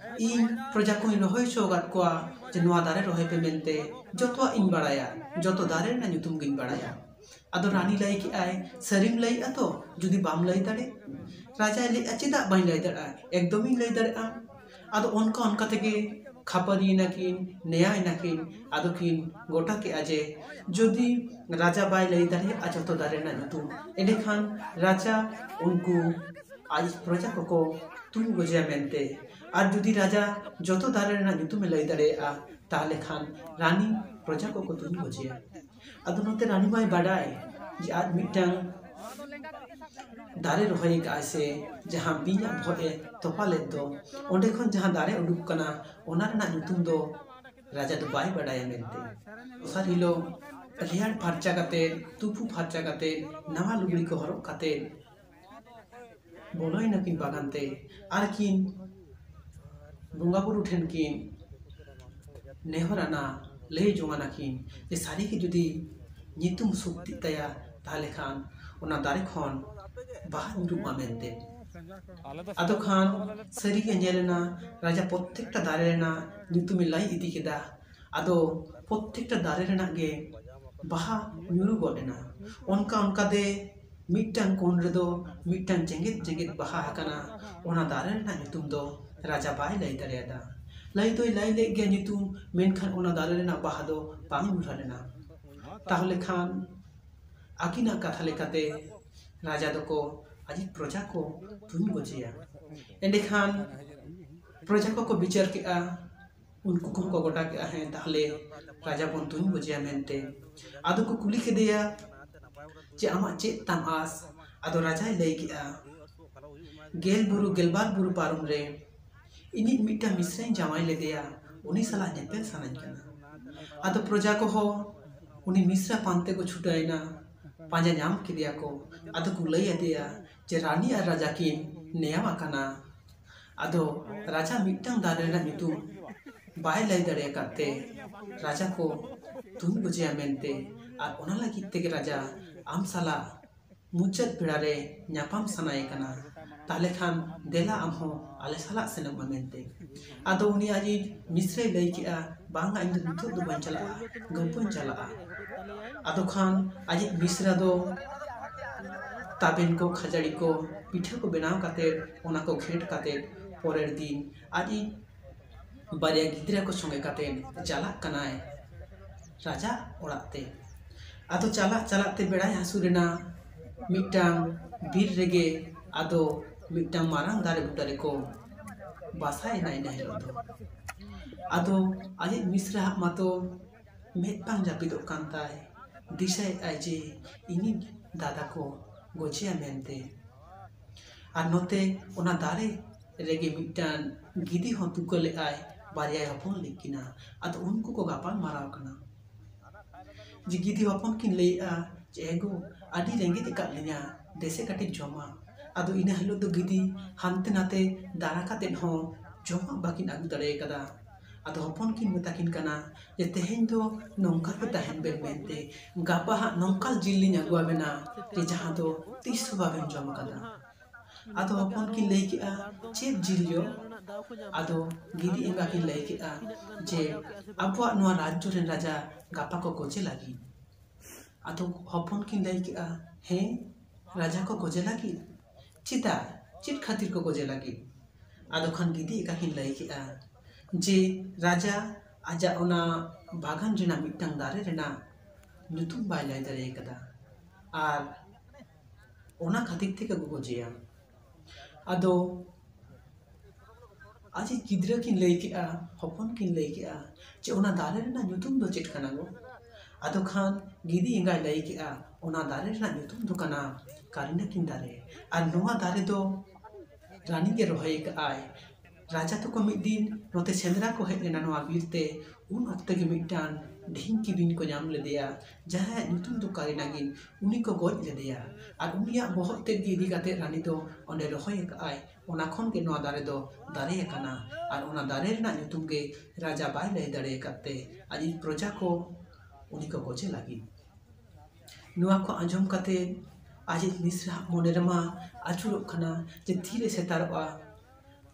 ᱤᱧ ᱯᱨᱚᱡᱟ ᱠᱚᱧ ᱨᱚᱦᱚᱭ ᱦᱚᱪᱚ ᱟᱠᱟᱫ ᱠᱚᱣᱟ ᱡᱮ ᱱᱚᱣᱟ ᱫᱟᱨᱮ ᱨᱚᱦᱚᱭ ᱯᱮ ᱢᱮᱱᱛᱮ, ᱡᱚᱛᱚᱣᱟᱜ ᱤᱧ ᱵᱟᱲᱟᱭᱟ, ᱡᱚᱛᱚ ᱫᱟᱨᱮ ᱨᱮᱱᱟᱜ ᱧᱩᱛᱩᱢ ᱜᱤᱧ ᱵᱟᱲᱟᱭᱟ᱾" ᱟᱫᱚ ᱨᱟᱱᱤ ᱞᱟᱹᱭ ᱠᱮᱫᱟᱭ, "ᱥᱟᱹᱨᱤᱢ ᱞᱟᱹᱭᱮᱜᱼᱟ ᱛᱚ, ᱡᱩᱫᱤ ᱵᱟᱢ ᱞᱟᱹᱭ ᱫᱟᱲᱮ?" ᱨᱟᱡᱟᱭ ᱞᱟᱹᱭᱮᱫᱼᱟ, "ᱪᱮᱫᱟᱜ ᱵᱟᱹᱧ ᱞᱟᱹᱭ ᱫᱟᱲᱮᱭᱟᱜᱼᱟ, ᱮᱠᱫᱚᱢᱤᱧ ᱞᱟᱹᱭ ᱫᱟᱲᱮᱭᱟᱜᱼᱟ᱾" ᱟᱫᱚ ᱚᱱᱠᱟ ᱚᱱᱠᱟ ᱛᱮᱜᱮ ᱠᱷᱟᱹᱯᱟᱹᱨᱤᱭᱮᱱᱟ ᱠᱤᱱ, ᱱᱮᱭᱟᱣᱮᱱᱟ ᱠᱤᱱ᱾ ᱟᱫᱚ ᱠᱤᱱ ᱜᱚᱴᱟ ᱠᱮᱜᱼᱟ ᱡᱮ ᱡᱩᱫᱤ ᱨᱟᱡᱟ ᱵᱟᱭ ᱞᱟᱹᱭ ᱫᱟᱲᱮᱭᱟᱜᱼᱟ ᱡᱚᱛᱚ ᱫᱟᱨᱮ ᱨᱮᱱᱟᱜ ᱧᱩᱛᱩᱢ, ᱮᱸᱰᱮᱠᱷᱟᱱ ᱨᱟᱡᱟ ᱩᱱᱠᱩ ᱟᱡ ᱯᱨᱚᱡᱟ ᱠᱚᱠᱚ ᱛᱩᱧ ᱜᱚᱡᱮᱭᱟ ᱢᱮᱱᱛᱮ᱾ ᱟᱨ ᱡᱩᱫᱤ ᱨᱟᱡᱟ ᱡᱚᱛᱚ ᱫᱟᱨᱮ ᱨᱮᱱᱟᱜ ᱧᱩᱛᱩᱢᱮ ᱞᱟᱹᱭ ᱫᱟᱲᱮᱭᱟᱜᱼᱟ, ᱛᱟᱦᱞᱮ ᱠᱷᱟᱱ ᱨᱟᱱᱤ ᱯᱨᱚᱡᱟ ᱠᱚᱠᱚ ᱛᱩᱧ ᱜᱚᱡᱮᱭᱟ᱾ ᱟᱫᱚ ᱱᱚᱛᱮ ᱨᱟᱱᱤ ᱢᱟᱭ ᱵᱟᱰᱟᱭ ᱡᱮ ᱟᱡ ᱢᱤᱫᱴᱟᱝ ᱫᱟᱨᱮ ᱨᱚᱦᱚᱭ ᱟᱠᱟᱫᱼᱟᱭ ᱥᱮ ᱡᱟᱦᱟᱸ ᱵᱤᱧᱟᱜ ᱵᱚᱦᱚᱜ ᱮ ᱛᱚᱯᱟ ᱞᱮᱫ ᱫᱚ, ᱚᱸᱰᱮ ᱠᱷᱚᱱ ᱡᱟᱦᱟᱸ ᱫᱟᱨᱮ ᱩᱰᱩᱠ ᱠᱟᱱᱟ, ᱚᱱᱟ ᱨᱮᱱᱟᱜ ᱧᱩᱛᱩᱢ ᱫᱚ ᱨᱟᱡᱟ ᱫᱚ ᱵᱟᱭ ᱵᱟᱰᱟᱭᱟ ᱢᱮᱱᱛᱮ᱾ ᱫᱚᱥᱟᱨ ᱦᱤᱞᱳᱜ ᱨᱮᱭᱟᱲ ᱯᱷᱟᱨᱪᱟ ᱠᱟᱛᱮ, ᱛᱩᱯᱩ ᱯᱷᱟᱨᱪᱟ ᱠᱟᱛᱮ, ᱱᱟᱣᱟ ᱞᱩᱜᱽᱲᱤ ᱠᱚ ᱦᱚᱨᱚᱜ ᱠᱟᱛᱮ ᱵᱚᱞᱚᱭᱮᱱᱟ ᱠᱤᱱ ᱵᱟᱜᱟᱱ ᱛᱮ᱾ ᱟᱨ ᱠᱤᱱ ᱵᱚᱸᱜᱟ ᱵᱩᱨᱩ ᱴᱷᱮᱱ ᱠᱤᱱ ᱱᱮᱦᱚᱨ ᱟᱱᱟ, ᱞᱟᱹᱭ ᱡᱚᱝ ᱟᱱᱟ ᱠᱤᱱ ᱡᱮ ᱥᱟᱹᱨᱤ ᱜᱮ ᱡᱩᱫᱤ ᱧᱩᱛᱩᱢ ᱥᱚᱠᱛᱤᱜ ᱛᱟᱭᱟ, ᱛᱟᱦᱞᱮ ᱠᱷᱟᱱ ᱚᱱᱟ ᱫᱟᱨᱮ ᱠᱷᱚᱱ ᱵᱟᱦᱟ ᱧᱩᱨᱩᱜᱼᱟ ᱢᱮᱱᱛᱮ᱾ ᱟᱫᱚ ᱠᱷᱟᱱ ᱥᱟᱹᱨᱤ ᱜᱮ ᱧᱮᱞ ᱮᱱᱟ, ᱨᱟᱡᱟ ᱯᱨᱚᱛᱛᱮᱠᱴᱟ ᱫᱟᱨᱮ ᱨᱮᱱᱟᱜ ᱧᱩᱛᱩᱢᱮ ᱞᱟᱹᱭ ᱤᱫᱤ ᱠᱮᱫᱟ᱾ ᱟᱫᱚ ᱯᱨᱚᱛᱛᱮᱠᱴᱟ ᱫᱟᱨᱮ ᱨᱮᱱᱟᱜ ᱜᱮ ᱵᱟᱦᱟ ᱧᱩᱨᱩ ᱜᱚᱫ ᱮᱱᱟ᱾ ᱚᱱᱠᱟ ᱚᱱᱠᱟ ᱛᱮ ᱢᱤᱫᱴᱟᱝ ᱠᱚᱬ ᱨᱮᱫᱚ ᱢᱤᱫᱴᱟᱝ ᱡᱮᱜᱮᱫ ᱡᱮᱜᱮᱫ ᱵᱟᱦᱟ ᱟᱠᱟᱱᱟ᱾ ᱚᱱᱟ ᱫᱟᱨᱮ ᱨᱮᱱᱟᱜ ᱧᱩᱛᱩᱢ ᱫᱚ ᱨᱟᱡᱟ ᱵᱟᱭ ᱞᱟᱹᱭ ᱫᱟᱲᱮᱭᱟᱫᱟ᱾ ᱞᱟᱹᱭ ᱫᱚᱭ ᱞᱟᱹᱭ ᱞᱮᱫ ᱜᱮᱭᱟ ᱧᱩᱛᱩᱢ, ᱢᱮᱱᱠᱷᱟᱱ ᱚᱱᱟ ᱫᱟᱨᱮ ᱨᱮᱱᱟᱜ ᱵᱟᱦᱟ ᱫᱚ ᱵᱟᱝ ᱧᱩᱨᱦᱟᱹ ᱞᱮᱱᱟ᱾ ᱛᱟᱦᱚᱞᱮ ᱠᱷᱟᱱ ᱟᱹᱠᱤᱱᱟᱜ ᱠᱟᱛᱷᱟ ᱞᱮᱠᱟᱛᱮ ᱨᱟᱡᱟ ᱫᱚᱠᱚ ᱟᱡᱤᱡ ᱯᱨᱚᱡᱟ ᱠᱚ ᱛᱩᱧ ᱜᱚᱡᱮᱭᱟ᱾ ᱮᱸᱰᱮᱠᱷᱟᱱ ᱯᱨᱚᱡᱟ ᱠᱚᱠᱚ ᱵᱤᱪᱟᱹᱨ ᱠᱮᱜᱼᱟ, ᱩᱱᱠᱩ ᱠᱚᱦᱚᱸ ᱠᱚ ᱜᱚᱴᱟ ᱠᱮᱜᱼᱟ, ᱦᱮᱸ, ᱛᱟᱦᱞᱮ ᱨᱟᱡᱟ ᱵᱚᱱ ᱛᱩᱧ ᱜᱚᱡᱮᱭᱟ ᱢᱮᱱᱛᱮ᱾ ᱟᱫᱚ ᱠᱚ ᱠᱩᱞᱤ ᱠᱮᱫᱮᱭᱟ ᱡᱮ, "ᱟᱢᱟᱜ ᱪᱮᱫ ᱛᱟᱢ ᱟᱸᱥ?" ᱟᱫᱚ ᱨᱟᱡᱟᱭ ᱞᱟᱹᱭ ᱠᱮᱜᱼᱟ, "ᱜᱮᱞ ᱵᱩᱨᱩ, ᱜᱮᱞᱵᱟᱨ ᱵᱩᱨᱩ ᱯᱟᱨᱚᱢ ᱨᱮ ᱤᱧᱤᱡ ᱢᱤᱫᱴᱟᱝ ᱢᱤᱥᱨᱟᱧ ᱡᱟᱶᱟᱭ ᱞᱮᱫᱮᱭᱟ, ᱩᱱᱤ ᱥᱟᱞᱟᱜ ᱧᱮᱯᱮᱞ ᱥᱟᱱᱟᱧ ᱠᱟᱱᱟ᱾" ᱟᱫᱚ ᱯᱨᱚᱡᱟ ᱠᱚᱦᱚᱸ ᱩᱱᱤ ᱢᱤᱥᱨᱟ ᱯᱟᱱᱛᱮ ᱠᱚ ᱪᱷᱩᱴᱟᱹᱣᱮᱱᱟ, ᱯᱟᱸᱡᱟ ᱧᱟᱢ ᱠᱮᱫᱮᱭᱟ ᱠᱚ᱾ ᱟᱫᱚ ᱠᱚ ᱞᱟᱹᱭ ᱟᱫᱮᱭᱟ ᱡᱮ ᱨᱟᱱᱤ ᱟᱨ ᱨᱟᱡᱟ ᱠᱤᱱ ᱱᱮᱭᱟᱣ ᱟᱠᱟᱱᱟ᱾ ᱟᱫᱚ ᱨᱟᱡᱟ ᱢᱤᱫᱴᱟᱝ ᱫᱟᱨᱮ ᱨᱮᱱᱟᱜ ᱧᱩᱛᱩᱢ ᱵᱟᱭ ᱞᱟᱹᱭ ᱫᱟᱲᱮ ᱟᱠᱟᱫ ᱛᱮ ᱨᱟᱡᱟ ᱠᱚ ᱛᱩᱧ ᱜᱚᱡᱮᱭᱟ ᱢᱮᱱᱛᱮ, ᱟᱨ ᱚᱱᱟ ᱞᱟᱹᱜᱤᱫ ᱛᱮᱜᱮ ᱨᱟᱡᱟ ᱟᱢ ᱥᱟᱞᱟᱜ ᱢᱩᱪᱟᱹᱫ ᱵᱮᱲᱟ ᱨᱮ ᱧᱟᱯᱟᱢ ᱥᱟᱱᱟᱭᱮ ᱠᱟᱱᱟ, ᱛᱟᱦᱞᱮ ᱠᱷᱟᱱ ᱫᱮᱞᱟ ᱟᱢ ᱦᱚᱸ ᱟᱞᱮ ᱥᱟᱞᱟᱜ ᱥᱮᱱᱚᱜ ᱢᱮ ᱢᱮᱱᱛᱮ᱾ ᱟᱫᱚ ᱩᱱᱤ ᱟᱡᱤᱡ ᱢᱤᱥᱨᱟᱭ ᱞᱟᱹᱭ ᱠᱮᱜᱼᱟ, "ᱵᱟᱝᱟ, ᱤᱧ ᱫᱚ ᱱᱤᱛᱚᱜ ᱫᱚ ᱵᱟᱹᱧ ᱪᱟᱞᱟᱜᱼᱟ, ᱜᱟᱯᱟᱧ ᱪᱟᱞᱟᱜᱼᱟ᱾" ᱟᱫᱚ ᱠᱷᱟᱱ ᱟᱡᱤᱡ ᱢᱤᱥᱨᱟ ᱫᱚ ᱛᱟᱵᱮᱱ ᱠᱚ, ᱠᱷᱟᱡᱟᱲᱤ ᱠᱚ, ᱯᱤᱴᱷᱟᱹ ᱠᱚ ᱵᱮᱱᱟᱣ ᱠᱟᱛᱮ, ᱚᱱᱟ ᱠᱚ ᱜᱷᱮᱸᱴ ᱠᱟᱛᱮ, ᱯᱚᱨᱮᱨ ᱫᱤᱱ ᱟᱡᱤᱡ ᱵᱟᱨᱭᱟ ᱜᱤᱫᱽᱨᱟᱹ ᱠᱚ ᱥᱚᱸᱜᱮ ᱠᱟᱛᱮ ᱪᱟᱞᱟᱜ ᱠᱟᱱᱟᱭ ᱨᱟᱡᱟ ᱚᱲᱟᱜ ᱛᱮ᱾ ᱟᱫᱚ ᱪᱟᱞᱟᱜ ᱪᱟᱞᱟᱜ ᱛᱮ ᱵᱮᱲᱟᱭ ᱦᱟᱹᱥᱩᱨ ᱮᱱᱟ᱾ ᱢᱤᱫᱴᱟᱝ ᱵᱤᱨ ᱨᱮᱜᱮ ᱟᱫᱚ ᱢᱤᱫᱴᱟᱝ ᱢᱟᱨᱟᱝ ᱫᱟᱨᱮ ᱵᱩᱴᱟᱹ ᱨᱮᱠᱚ ᱵᱟᱥᱟᱭᱮᱱᱟ ᱤᱱᱟᱹ ᱦᱤᱞᱳᱜ ᱫᱚ᱾ ᱟᱫᱚ ᱟᱡᱤᱡ ᱢᱤᱥᱨᱟ ᱦᱟᱜ ᱢᱟᱛᱚ ᱢᱮᱫ ᱵᱟᱝ ᱡᱟᱹᱯᱤᱫᱚᱜ ᱠᱟᱱ ᱛᱟᱭ᱾ ᱫᱤᱥᱟᱹᱭᱮᱫ ᱟᱭ ᱡᱮ ᱤᱧᱤᱡ ᱫᱟᱫᱟ ᱠᱚ ᱜᱚᱡᱮᱭᱟ ᱢᱮᱱᱛᱮ᱾ ᱟᱨ ᱱᱚᱛᱮ ᱚᱱᱟ ᱫᱟᱨᱮ ᱨᱮᱜᱮ ᱢᱤᱫᱴᱟᱝ ᱜᱤᱫᱤ ᱦᱚᱸ ᱛᱩᱠᱟᱹ ᱞᱮᱫᱟᱭ, ᱵᱟᱨᱭᱟᱭ ᱦᱚᱯᱚᱱ ᱞᱮᱫ ᱠᱤᱱᱟ᱾ ᱟᱫᱚ ᱩᱱᱠᱩ ᱠᱚ ᱜᱟᱯᱟᱞ ᱢᱟᱨᱟᱣ ᱠᱟᱱᱟ᱾ ᱡᱮ ᱜᱤᱫᱤ ᱦᱚᱯᱚᱱ ᱠᱤᱱ ᱞᱟᱹᱭᱮᱜᱼᱟ ᱡᱮ, "ᱮ ᱜᱚ, ᱟᱹᱰᱤ ᱨᱮᱸᱜᱮᱡ ᱟᱠᱟᱫ ᱞᱤᱧᱟ, ᱫᱮᱥᱮ ᱠᱟᱹᱴᱤᱡ ᱡᱚᱢᱟ?" ᱟᱫᱚ ᱤᱱᱟᱹ ᱦᱤᱞᱳᱜ ᱫᱚ ᱜᱤᱫᱤ ᱦᱟᱱᱛᱮ ᱱᱟᱛᱮ ᱫᱟᱬᱟ ᱠᱟᱛᱮᱫ ᱦᱚᱸ ᱡᱚᱢᱟᱜ ᱵᱟᱹᱠᱤᱱ ᱟᱹᱜᱩ ᱫᱟᱲᱮ ᱠᱟᱫᱟ᱾ ᱟᱫᱚ ᱦᱚᱯᱚᱱ ᱠᱤᱱ ᱢᱮᱛᱟ ᱠᱤᱱ ᱠᱟᱱᱟ ᱡᱮ, "ᱛᱮᱦᱮᱧ ᱫᱚ ᱱᱚᱝᱠᱟ ᱜᱮ ᱛᱟᱦᱮᱱ ᱵᱮᱱ ᱢᱮᱱᱛᱮ, ᱜᱟᱯᱟ ᱦᱟᱸᱜ ᱱᱚᱝᱠᱟ ᱡᱤᱞ ᱞᱤᱧ ᱟᱹᱜᱩ ᱟᱵᱮᱱᱟ ᱡᱮ ᱡᱟᱦᱟᱸ ᱫᱚ ᱛᱤᱥ ᱦᱚᱸ ᱵᱟᱵᱮᱱ ᱡᱚᱢ ᱟᱠᱟᱫᱟ᱾" ᱟᱫᱚ ᱦᱚᱯᱚᱱ ᱠᱤᱱ ᱞᱟᱹᱭ ᱠᱮᱜᱼᱟ, "ᱪᱮᱫ ᱡᱤᱞ ᱭᱳ?" ᱟᱫᱚ ᱜᱤᱫᱤ ᱮᱸᱜᱟ ᱠᱤᱱ ᱞᱟᱹᱭ ᱠᱮᱜᱼᱟ ᱡᱮ, "ᱟᱵᱚᱣᱟᱜ ᱱᱚᱣᱟ ᱨᱟᱡᱽᱡᱚ ᱨᱮᱱ ᱨᱟᱡᱟ ᱜᱟᱯᱟ ᱠᱚ ᱜᱚᱡᱮ ᱞᱟᱹᱜᱤᱫ᱾" ᱟᱫᱚ ᱦᱚᱯᱚᱱ ᱠᱤᱱ ᱞᱟᱹᱭ ᱠᱮᱜᱼᱟ, "ᱦᱮᱸ, ᱨᱟᱡᱟ ᱠᱚ ᱜᱚᱡᱮ ᱞᱟᱹᱜᱤᱫ? ᱪᱮᱫᱟᱜ? ᱪᱮᱫ ᱠᱷᱟᱹᱛᱤᱨ ᱠᱚ ᱜᱚᱡᱮ ᱞᱟᱹᱜᱤᱫ?" ᱟᱫᱚ ᱠᱷᱟᱱ ᱜᱤᱫᱤ ᱮᱸᱜᱟ ᱠᱤᱱ ᱞᱟᱹᱭ ᱠᱮᱜᱼᱟ ᱡᱮ, ᱨᱟᱡᱟ ᱟᱡᱟᱜ ᱚᱱᱟ ᱵᱟᱜᱟᱱ ᱨᱮᱱᱟᱜ ᱢᱤᱫᱴᱟᱝ ᱫᱟᱨᱮ ᱨᱮᱱᱟᱜ ᱧᱩᱛᱩᱢ ᱵᱟᱭ ᱞᱟᱹᱭ ᱫᱟᱲᱮ ᱠᱟᱫᱟ, ᱟᱨ ᱚᱱᱟ ᱠᱷᱟᱹᱛᱤᱨ ᱛᱮᱜᱮ ᱠᱚ ᱜᱚᱡᱮᱭᱟ᱾ ᱟᱫᱚ ᱟᱡᱤᱡ ᱜᱤᱫᱽᱨᱟᱹ ᱠᱤᱱ ᱞᱟᱹᱭ ᱠᱮᱜᱼᱟ, ᱦᱚᱯᱚᱱ ᱠᱤᱱ ᱞᱟᱹᱭ ᱠᱮᱜᱼᱟ ᱡᱮ, "ᱚᱱᱟ ᱫᱟᱨᱮ ᱨᱮᱱᱟᱜ ᱧᱩᱛᱩᱢ ᱫᱚ ᱪᱮᱫ ᱠᱟᱱᱟ ᱜᱚ?" ᱟᱫᱚ ᱠᱷᱟᱱ ᱜᱤᱫᱤ ᱮᱸᱜᱟᱭ ᱞᱟᱹᱭ ᱠᱮᱜᱼᱟ, "ᱚᱱᱟ ᱫᱟᱨᱮ ᱨᱮᱱᱟᱜ ᱧᱩᱛᱩᱢ ᱫᱚ ᱠᱟᱱᱟ ᱠᱟᱨᱤᱱᱟᱠᱤᱱ ᱫᱟᱨᱮ, ᱟᱨ ᱱᱚᱣᱟ ᱫᱟᱨᱮ ᱫᱚ ᱨᱟᱱᱤ ᱜᱮ ᱨᱚᱦᱚᱭ ᱠᱟᱜᱼᱟᱭ᱾ ᱨᱟᱡᱟ ᱛᱟᱠᱚ ᱢᱤᱫ ᱫᱤᱱ ᱱᱚᱛᱮ ᱥᱮᱸᱫᱽᱨᱟ ᱠᱚ ᱦᱮᱡ ᱞᱮᱱᱟ ᱱᱚᱣᱟ ᱵᱤᱨ ᱛᱮ, ᱩᱱ ᱚᱠᱛᱮ ᱜᱮ ᱢᱤᱫᱴᱟᱝ ᱰᱷᱤᱝᱠᱤ ᱵᱤᱧ ᱠᱚ ᱧᱟᱢ ᱞᱮᱫᱮᱭᱟ, ᱡᱟᱦᱟᱸᱭᱟᱜ ᱧᱩᱛᱩᱢ ᱫᱚ ᱠᱟᱨᱤᱱᱟᱜᱤᱱ, ᱩᱱᱤ ᱠᱚ ᱜᱚᱡ ᱞᱮᱫᱮᱭᱟ, ᱟᱨ ᱩᱱᱤᱭᱟᱜ ᱵᱚᱦᱚᱜ ᱛᱮᱫ ᱜᱮ ᱤᱫᱤ ᱠᱟᱛᱮ ᱨᱟᱱᱤ ᱫᱚ ᱚᱸᱰᱮ ᱨᱚᱦᱚᱭ ᱟᱠᱟᱜᱼᱟᱭ, ᱚᱱᱟ ᱠᱷᱚᱱ ᱜᱮ ᱱᱚᱣᱟ ᱫᱟᱨᱮ ᱫᱚ ᱫᱟᱨᱮ ᱟᱠᱟᱱᱟ, ᱟᱨ ᱚᱱᱟ ᱫᱟᱨᱮ ᱨᱮᱱᱟᱜ ᱧᱩᱛᱩᱢ ᱜᱮ ᱨᱟᱡᱟ ᱵᱟᱭ ᱞᱟᱹᱭ ᱫᱟᱲᱮ ᱟᱠᱟᱫ ᱛᱮ ᱟᱡᱤᱡ ᱯᱨᱚᱡᱟ ᱠᱚ ᱩᱱᱤ ᱠᱚ ᱜᱚᱡᱮ ᱞᱟᱹᱜᱤᱫ᱾" ᱱᱚᱣᱟ ᱠᱚ ᱟᱸᱡᱚᱢ ᱠᱟᱛᱮ ᱟᱡᱤᱡ ᱢᱤᱥᱨᱟᱣᱟᱜ ᱢᱚᱱᱮ ᱨᱮᱢᱟ ᱟᱹᱪᱩᱨᱚᱜ ᱠᱟᱱᱟ ᱡᱮ ᱛᱤᱨᱮ ᱥᱮᱛᱟᱜᱚᱜᱼᱟ,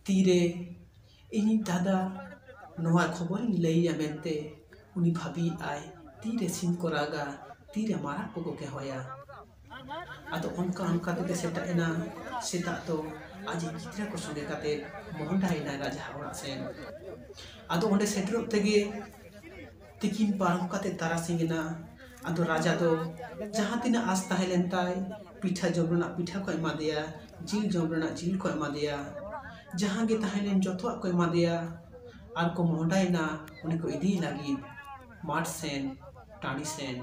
ᱛᱤᱨᱮ ᱤᱧᱤᱡ ᱫᱟᱫᱟ ᱱᱚᱣᱟ ᱠᱷᱚᱵᱚᱨᱤᱧ ᱞᱟᱹᱭᱟ ᱢᱮᱱᱛᱮ ᱩᱱᱤ ᱵᱷᱟᱹᱵᱤᱭᱮᱫᱼᱟᱭ, ᱛᱤᱨᱮ ᱥᱤᱢ ᱠᱚ ᱨᱟᱜᱟ, ᱛᱤᱨᱮ ᱢᱟᱨᱟᱜ ᱠᱚᱠᱚ ᱠᱮᱦᱚᱭᱟ᱾ ᱟᱫᱚ ᱚᱱᱠᱟ ᱚᱱᱠᱟ ᱛᱮᱜᱮ ᱥᱮᱛᱟᱜ ᱮᱱᱟ᱾ ᱥᱮᱛᱟᱜ ᱫᱚ ᱟᱡᱤᱡ ᱜᱤᱫᱽᱨᱟᱹ ᱠᱚ ᱥᱚᱸᱜᱮ ᱠᱟᱛᱮ ᱢᱚᱦᱰᱟᱭᱮᱱᱟᱭ ᱨᱟᱡᱟ ᱚᱲᱟᱜ ᱥᱮᱱ᱾ ᱟᱫᱚ ᱚᱸᱰᱮ ᱥᱮᱴᱮᱨᱚᱜ ᱛᱮᱜᱮ ᱛᱤᱠᱤᱱ ᱯᱟᱨᱚᱢ ᱠᱟᱛᱮ ᱛᱟᱨᱟᱥᱤᱧ ᱮᱱᱟ᱾ ᱟᱫᱚ ᱨᱟᱡᱟ ᱫᱚ ᱡᱟᱦᱟᱸ ᱛᱤᱱᱟᱹᱜ ᱟᱥ ᱛᱟᱦᱮᱸ ᱞᱮᱱ ᱛᱟᱭ, ᱯᱤᱴᱷᱟᱹ ᱡᱚᱢ ᱨᱮᱱᱟᱜ ᱯᱤᱴᱷᱟᱹ ᱠᱚ ᱮᱢᱟ ᱫᱮᱭᱟ, ᱡᱤᱞ ᱡᱚᱢ ᱨᱮᱱᱟᱜ ᱡᱤᱞ ᱠᱚ ᱮᱢᱟ ᱫᱮᱭᱟ, ᱡᱟᱦᱟᱸ ᱜᱮ ᱛᱟᱦᱮᱸ ᱞᱮᱱ ᱡᱚᱛᱚᱣᱟᱜ ᱠᱚ ᱮᱢᱟ ᱫᱮᱭᱟ᱾ ᱟᱨ ᱠᱚ ᱢᱚᱦᱰᱟᱭᱮᱱᱟ ᱩᱱᱤ ᱠᱚ ᱤᱫᱤᱭᱮ ᱞᱟᱹᱜᱤᱫ ᱢᱟᱴᱷ ᱥᱮᱱ, ᱴᱟᱺᱰᱤ ᱥᱮᱱ᱾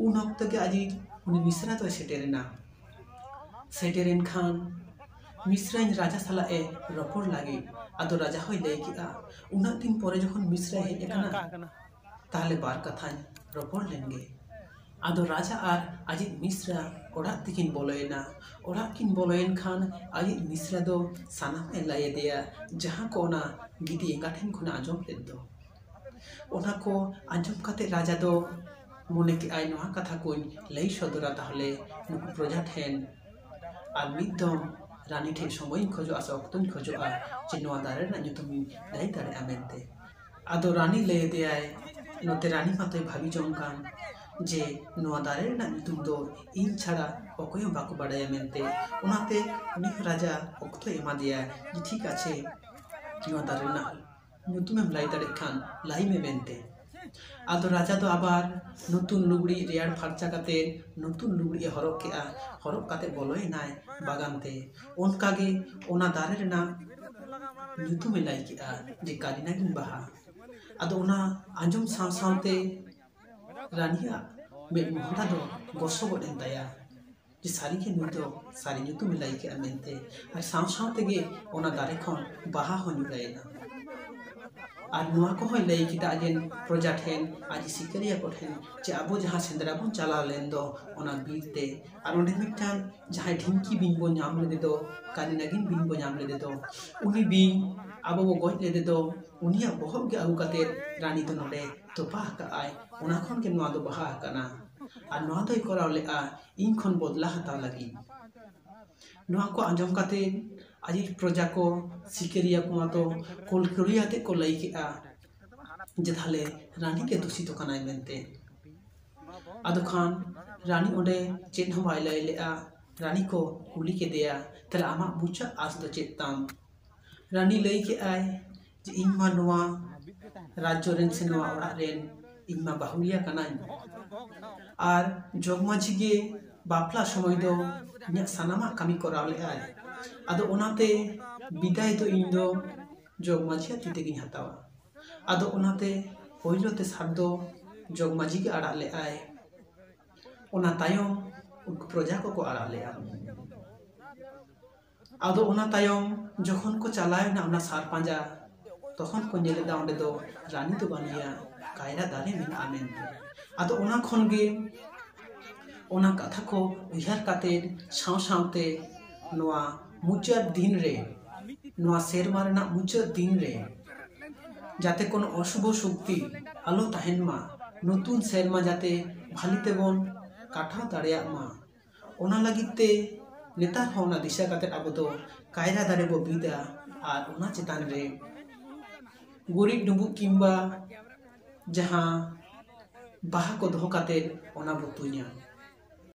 ᱩᱱ ᱚᱠᱛᱚ ᱜᱮ ᱟᱡᱤᱡ ᱩᱱᱤ ᱢᱤᱥᱨᱟ ᱫᱚᱭ ᱥᱮᱴᱮᱨᱮᱱᱟ᱾ ᱥᱮᱴᱮᱨᱮᱱ ᱠᱷᱟᱱ ᱢᱤᱥᱨᱟᱧ ᱨᱟᱡᱟ ᱥᱟᱞᱟᱜ ᱮ ᱨᱚᱯᱚᱲ ᱞᱟᱹᱜᱤᱫ᱾ ᱟᱫᱚ ᱨᱟᱡᱟ ᱦᱚᱸᱭ ᱞᱟᱹᱭ ᱠᱮᱫᱼᱟ, ᱩᱱᱟᱹᱜ ᱫᱤᱱ ᱯᱚᱨᱮ ᱡᱚᱠᱷᱚᱱ ᱢᱤᱥᱨᱟᱭ ᱦᱮᱡ ᱟᱠᱟᱱᱟ, ᱛᱟᱦᱞᱮ ᱵᱟᱨ ᱠᱟᱛᱷᱟᱧ ᱨᱚᱯᱚᱲ ᱞᱮᱱ ᱜᱮ᱾ ᱟᱫᱚ ᱨᱟᱡᱟ ᱟᱨ ᱟᱡᱤᱡ ᱢᱤᱥᱨᱟ ᱚᱲᱟᱜ ᱛᱮᱠᱤᱱ ᱵᱚᱞᱚᱭᱮᱱᱟ᱾ ᱚᱲᱟᱜ ᱠᱤᱱ ᱵᱚᱞᱚᱭᱮᱱ ᱠᱷᱟᱱ ᱟᱡᱤᱡ ᱢᱤᱥᱨᱟ ᱫᱚ ᱥᱟᱱᱟᱢ ᱮ ᱞᱟᱹᱭ ᱟᱫᱮᱭᱟ, ᱡᱟᱦᱟᱸ ᱠᱚ ᱚᱱᱟ ᱜᱤᱫᱤ ᱮᱸᱜᱟ ᱴᱷᱮᱱ ᱠᱷᱚᱱᱮ ᱟᱸᱡᱚᱢ ᱞᱮᱫ ᱫᱚ᱾ ᱚᱱᱟ ᱠᱚ ᱟᱸᱡᱚᱢ ᱠᱟᱛᱮ ᱨᱟᱡᱟ ᱫᱚ ᱢᱚᱱᱮ ᱠᱮᱜᱼᱟᱭ, ᱱᱚᱣᱟ ᱠᱟᱛᱷᱟ ᱠᱚᱧ ᱞᱟᱹᱭ ᱥᱚᱫᱚᱨᱟ ᱛᱟᱦᱞᱮ ᱱᱩᱠᱩ ᱯᱨᱚᱡᱟ ᱴᱷᱮᱱ᱾ ᱟᱨ ᱢᱤᱫ ᱫᱚᱢ ᱨᱟᱱᱤ ᱴᱷᱮᱱ ᱥᱚᱢᱚᱭᱤᱧ ᱠᱷᱚᱡᱚᱜᱼᱟ ᱥᱮ ᱚᱠᱛᱚᱧ ᱠᱷᱚᱡᱚᱜᱼᱟ ᱡᱮ ᱱᱚᱣᱟ ᱫᱟᱨᱮ ᱨᱮᱱᱟᱜ ᱧᱩᱛᱩᱢᱤᱧ ᱞᱟᱹᱭ ᱫᱟᱲᱮᱭᱟᱜᱼᱟ ᱢᱮᱱᱛᱮ᱾ ᱟᱫᱚ ᱨᱟᱱᱤ ᱞᱟᱹᱭ ᱟᱫᱮᱭᱟᱭ, ᱱᱚᱛᱮ ᱨᱟᱱᱤ ᱢᱟᱛᱚᱭ ᱵᱷᱟᱵᱤ ᱡᱚᱝ ᱠᱟᱱ ᱡᱮ ᱱᱚᱣᱟ ᱫᱟᱨᱮ ᱨᱮᱱᱟᱜ ᱧᱩᱛᱩᱢ ᱫᱚ ᱤᱧ ᱪᱷᱟᱲᱟ ᱚᱠᱚᱭ ᱦᱚᱸ ᱵᱟᱠᱚ ᱵᱟᱰᱟᱭᱟ ᱢᱮᱱᱛᱮ᱾ ᱚᱱᱟᱛᱮ ᱩᱱᱤ ᱦᱚᱸ ᱨᱟᱡᱟ ᱚᱠᱛᱚᱭ ᱮᱢᱟ ᱫᱮᱭᱟ ᱡᱮ ᱴᱷᱤᱠ ᱟᱪᱷᱮ, ᱱᱚᱣᱟ ᱫᱟᱨᱮ ᱨᱮᱱᱟᱜ ᱧᱩᱛᱩᱢᱮᱢ ᱞᱟᱹᱭ ᱫᱟᱲᱮᱭᱟᱜ ᱠᱷᱟᱱ ᱞᱟᱹᱭ ᱢᱮ ᱢᱮᱱᱛᱮ᱾ ᱟᱫᱚ ᱨᱟᱡᱟ ᱫᱚ ᱟᱵᱟᱨ ᱱᱚᱛᱩᱱ ᱞᱩᱜᱽᱲᱤᱡ ᱨᱮᱭᱟᱲ ᱯᱷᱟᱨᱪᱟ ᱠᱟᱛᱮ ᱱᱚᱛᱩᱱ ᱞᱩᱜᱽᱲᱤᱡ ᱮ ᱦᱚᱨᱚᱜ ᱠᱮᱜᱼᱟ᱾ ᱦᱚᱨᱚᱜ ᱠᱟᱛᱮ ᱵᱚᱞᱚᱭᱮᱱᱟᱭ ᱵᱟᱜᱟᱱ ᱛᱮ᱾ ᱚᱱᱠᱟᱜᱮ ᱚᱱᱟ ᱫᱟᱨᱮ ᱨᱮᱱᱟᱜ ᱧᱩᱛᱩᱢᱮ ᱞᱟᱹᱭ ᱠᱮᱜᱼᱟ ᱡᱮ ᱠᱟᱨᱤᱱᱟᱜᱤᱱ ᱵᱟᱦᱟ᱾ ᱟᱫᱚ ᱚᱱᱟ ᱟᱸᱡᱚᱢ ᱥᱟᱶ ᱥᱟᱶᱛᱮ ᱨᱟᱱᱤᱭᱟᱜ ᱢᱮᱫ ᱢᱚᱦᱰᱟ ᱫᱚ ᱜᱚᱥᱚ ᱜᱚᱫ ᱮᱱ ᱛᱟᱭᱟ ᱡᱮ ᱥᱟᱹᱨᱤᱜᱮ ᱱᱩᱭ ᱫᱚ ᱥᱟᱹᱨᱤ ᱧᱩᱛᱩᱢᱮ ᱞᱟᱹᱭ ᱠᱮᱜᱼᱟ ᱢᱮᱱᱛᱮ᱾ ᱟᱨ ᱥᱟᱶ ᱥᱟᱶ ᱛᱮᱜᱮ ᱚᱱᱟ ᱫᱟᱨᱮ ᱠᱷᱚᱱ ᱵᱟᱦᱟ ᱦᱚᱸ ᱧᱩᱨᱟᱭᱮᱱᱟ᱾ ᱟᱨ ᱱᱚᱣᱟ ᱠᱚᱦᱚᱸᱭ ᱞᱟᱹᱭ ᱠᱮᱫᱟ ᱟᱡᱨᱮᱱ ᱯᱨᱚᱡᱟ ᱴᱷᱮᱱ, ᱟᱡ ᱥᱤᱠᱟᱹᱨᱤᱭᱟᱹ ᱠᱚᱴᱷᱮᱱ, ᱡᱮ ᱟᱵᱚ ᱡᱟᱦᱟᱸ ᱥᱮᱸᱫᱽᱨᱟ ᱵᱚᱱ ᱪᱟᱞᱟᱣ ᱞᱮᱱ ᱫᱚ ᱚᱱᱟ ᱵᱤᱨ ᱛᱮ, ᱟᱨ ᱚᱸᱰᱮ ᱢᱤᱫᱴᱟᱝ ᱡᱟᱦᱟᱸᱭ ᱰᱷᱤᱝᱠᱤ ᱵᱤᱧ ᱵᱚᱱ ᱧᱟᱢ ᱞᱮᱫᱮ ᱫᱚ, ᱠᱟᱹᱨᱤ ᱱᱟᱹᱜᱤᱱ ᱵᱤᱧ ᱵᱚᱱ ᱧᱟᱢ ᱞᱮᱫᱮ ᱫᱚ, ᱩᱱᱤ ᱵᱤᱧ ᱟᱵᱚ ᱵᱚ ᱜᱚᱡ ᱞᱮᱫᱮ ᱫᱚ, ᱩᱱᱤᱭᱟᱜ ᱵᱚᱦᱚᱜ ᱜᱮ ᱟᱹᱜᱩ ᱠᱟᱛᱮ ᱨᱟᱱᱤ ᱫᱚ ᱱᱚᱰᱮ ᱛᱚᱯᱟ ᱟᱠᱟᱫ ᱟᱭ᱾ ᱚᱱᱟ ᱠᱷᱚᱱ ᱜᱮ ᱱᱚᱣᱟ ᱫᱚ ᱵᱟᱦᱟ ᱟᱠᱟᱱᱟ᱾ ᱟᱨ ᱱᱚᱣᱟ ᱫᱚᱭ ᱠᱚᱨᱟᱣ ᱞᱮᱫᱼᱟ ᱤᱧ ᱠᱷᱚᱱ ᱵᱚᱫᱞᱟ ᱦᱟᱛᱟᱣ ᱞᱟᱹᱜᱤᱫ᱾ ᱱᱚᱣᱟ ᱠᱚ ᱟᱸᱡᱚᱢ ᱠᱟᱛᱮ ᱟᱡᱤᱡ ᱯᱨᱚᱡᱟ ᱠᱚ, ᱥᱤᱠᱟᱹᱨᱤᱭᱟᱹ ᱠᱚ ᱢᱟᱛᱚ ᱠᱚᱞᱠᱩᱲᱤ ᱟᱛᱮ ᱠᱚ ᱞᱟᱹᱭ ᱠᱮᱜᱼᱟ ᱡᱮ ᱛᱟᱦᱞᱮ ᱨᱟᱱᱤ ᱜᱮ ᱫᱩᱥᱤᱛ ᱠᱟᱱᱟᱭ ᱢᱮᱱᱛᱮ᱾ ᱟᱫᱚ ᱠᱷᱟᱱ ᱨᱟᱱᱤ ᱚᱸᱰᱮ ᱪᱮᱫ ᱦᱚᱸ ᱵᱟᱭ ᱞᱟᱹᱭ ᱞᱮᱜᱼᱟ᱾ ᱨᱟᱱᱤ ᱠᱚ ᱠᱩᱞᱤ ᱠᱮᱫᱮᱭᱟ, "ᱛᱟᱦᱞᱮ ᱟᱢᱟᱜ ᱢᱩᱪᱟᱹᱫ ᱟᱸᱥ ᱫᱚ ᱪᱮᱫ ᱛᱟᱢ?" ᱨᱟᱱᱤ ᱞᱟᱹᱭ ᱠᱮᱫᱟᱭ ᱡᱮ, "ᱤᱧ ᱢᱟ ᱱᱚᱣᱟ ᱨᱟᱡᱽᱡᱚ ᱨᱮᱱ ᱥᱮ ᱱᱚᱣᱟ ᱚᱲᱟᱜ ᱨᱮᱱ ᱤᱧ ᱢᱟ ᱵᱟᱹᱦᱩᱲᱤᱭᱟᱹ ᱠᱟᱱᱟᱧ, ᱟᱨ ᱡᱚᱜᱽ ᱢᱟᱹᱡᱷᱤ ᱜᱮ ᱵᱟᱯᱞᱟ ᱥᱚᱢᱚᱭ ᱫᱚ ᱤᱧᱟᱹᱜ ᱥᱟᱱᱟᱢᱟᱜ ᱠᱟᱹᱢᱤ ᱠᱚᱨᱟᱣ ᱞᱮᱫᱟᱭ᱾ ᱟᱫᱚ ᱚᱱᱟᱛᱮ ᱵᱤᱫᱟᱭ ᱫᱚ ᱤᱧ ᱫᱚ ᱡᱚᱜᱽ ᱢᱟᱹᱡᱷᱤᱭᱟᱜ ᱛᱤ ᱛᱮᱜᱮᱧ ᱦᱟᱛᱟᱣᱟ᱾" ᱟᱫᱚ ᱚᱱᱟᱛᱮ ᱯᱳᱭᱞᱳ ᱛᱮ ᱥᱟᱨ ᱫᱚ ᱡᱚᱜᱽ ᱢᱟᱹᱡᱷᱤ ᱜᱮ ᱟᱲᱟᱜ ᱞᱮᱫᱟᱭ᱾ ᱚᱱᱟ ᱛᱟᱭᱚᱢ ᱩᱱᱠᱩ ᱯᱨᱚᱡᱟ ᱠᱚᱠᱚ ᱟᱲᱟᱜ ᱞᱮᱫᱼᱟ᱾ ᱟᱫᱚ ᱚᱱᱟ ᱛᱟᱭᱚᱢ ᱡᱚᱠᱷᱚᱱ ᱠᱚ ᱪᱟᱞᱟᱣ ᱮᱱᱟ ᱚᱱᱟ ᱥᱟᱨ ᱯᱟᱸᱡᱟ, ᱛᱚᱠᱷᱚᱱ ᱠᱚ ᱧᱮᱞ ᱮᱫᱟ ᱚᱸᱰᱮ ᱫᱚ ᱨᱟᱱᱤ ᱫᱚ ᱵᱟᱹᱱᱩᱭᱟ, ᱠᱟᱭᱨᱟ ᱫᱟᱨᱮ ᱢᱮᱱᱟᱜᱼᱟ ᱢᱮᱱᱛᱮ᱾ ᱟᱫᱚ ᱚᱱᱟ ᱠᱷᱚᱱ ᱜᱮ ᱚᱱᱟ ᱠᱟᱛᱷᱟ ᱠᱚ ᱩᱭᱦᱟᱹᱨ ᱠᱟᱛᱮ ᱥᱟᱶ ᱥᱟᱶᱛᱮ ᱱᱚᱣᱟ ᱢᱩᱪᱟᱹᱫ ᱫᱤᱱ ᱨᱮ, ᱱᱚᱣᱟ ᱥᱮᱨᱢᱟ ᱨᱮᱱᱟᱜ ᱢᱩᱪᱟᱹᱫ ᱫᱤᱱ ᱨᱮ ᱡᱟᱛᱮ ᱠᱳᱱᱳ ᱚᱥᱩᱵᱷ ᱥᱚᱠᱛᱤ ᱟᱞᱚ ᱛᱟᱦᱮᱱ ᱢᱟ, ᱱᱚᱛᱩᱱ ᱥᱮᱨᱢᱟ ᱡᱟᱛᱮ ᱵᱷᱟᱞᱤ ᱛᱮᱵᱚᱱ ᱠᱟᱴᱟᱣ ᱫᱟᱲᱮᱭᱟᱜ ᱢᱟ, ᱚᱱᱟ ᱞᱟᱹᱜᱤᱫ ᱛᱮ ᱱᱮᱛᱟᱨ ᱦᱚᱸ ᱚᱱᱟ ᱫᱤᱥᱟᱹ ᱠᱟᱛᱮ ᱟᱵᱚ ᱫᱚ ᱠᱟᱭᱨᱟ ᱫᱟᱨᱮ ᱵᱚ ᱵᱤᱫᱟ ᱟᱨ ᱚᱱᱟ ᱪᱮᱛᱟᱱ ᱨᱮ ᱜᱩᱨᱤᱡ ᱰᱩᱸᱵᱩᱜ ᱠᱤᱝᱵᱟ ᱡᱟᱦᱟᱸ ᱵᱟᱦᱟ ᱠᱚ ᱫᱚᱦᱚ ᱠᱟᱛᱮ ᱚᱱᱟ ᱵᱚ ᱛᱩᱧᱟ᱾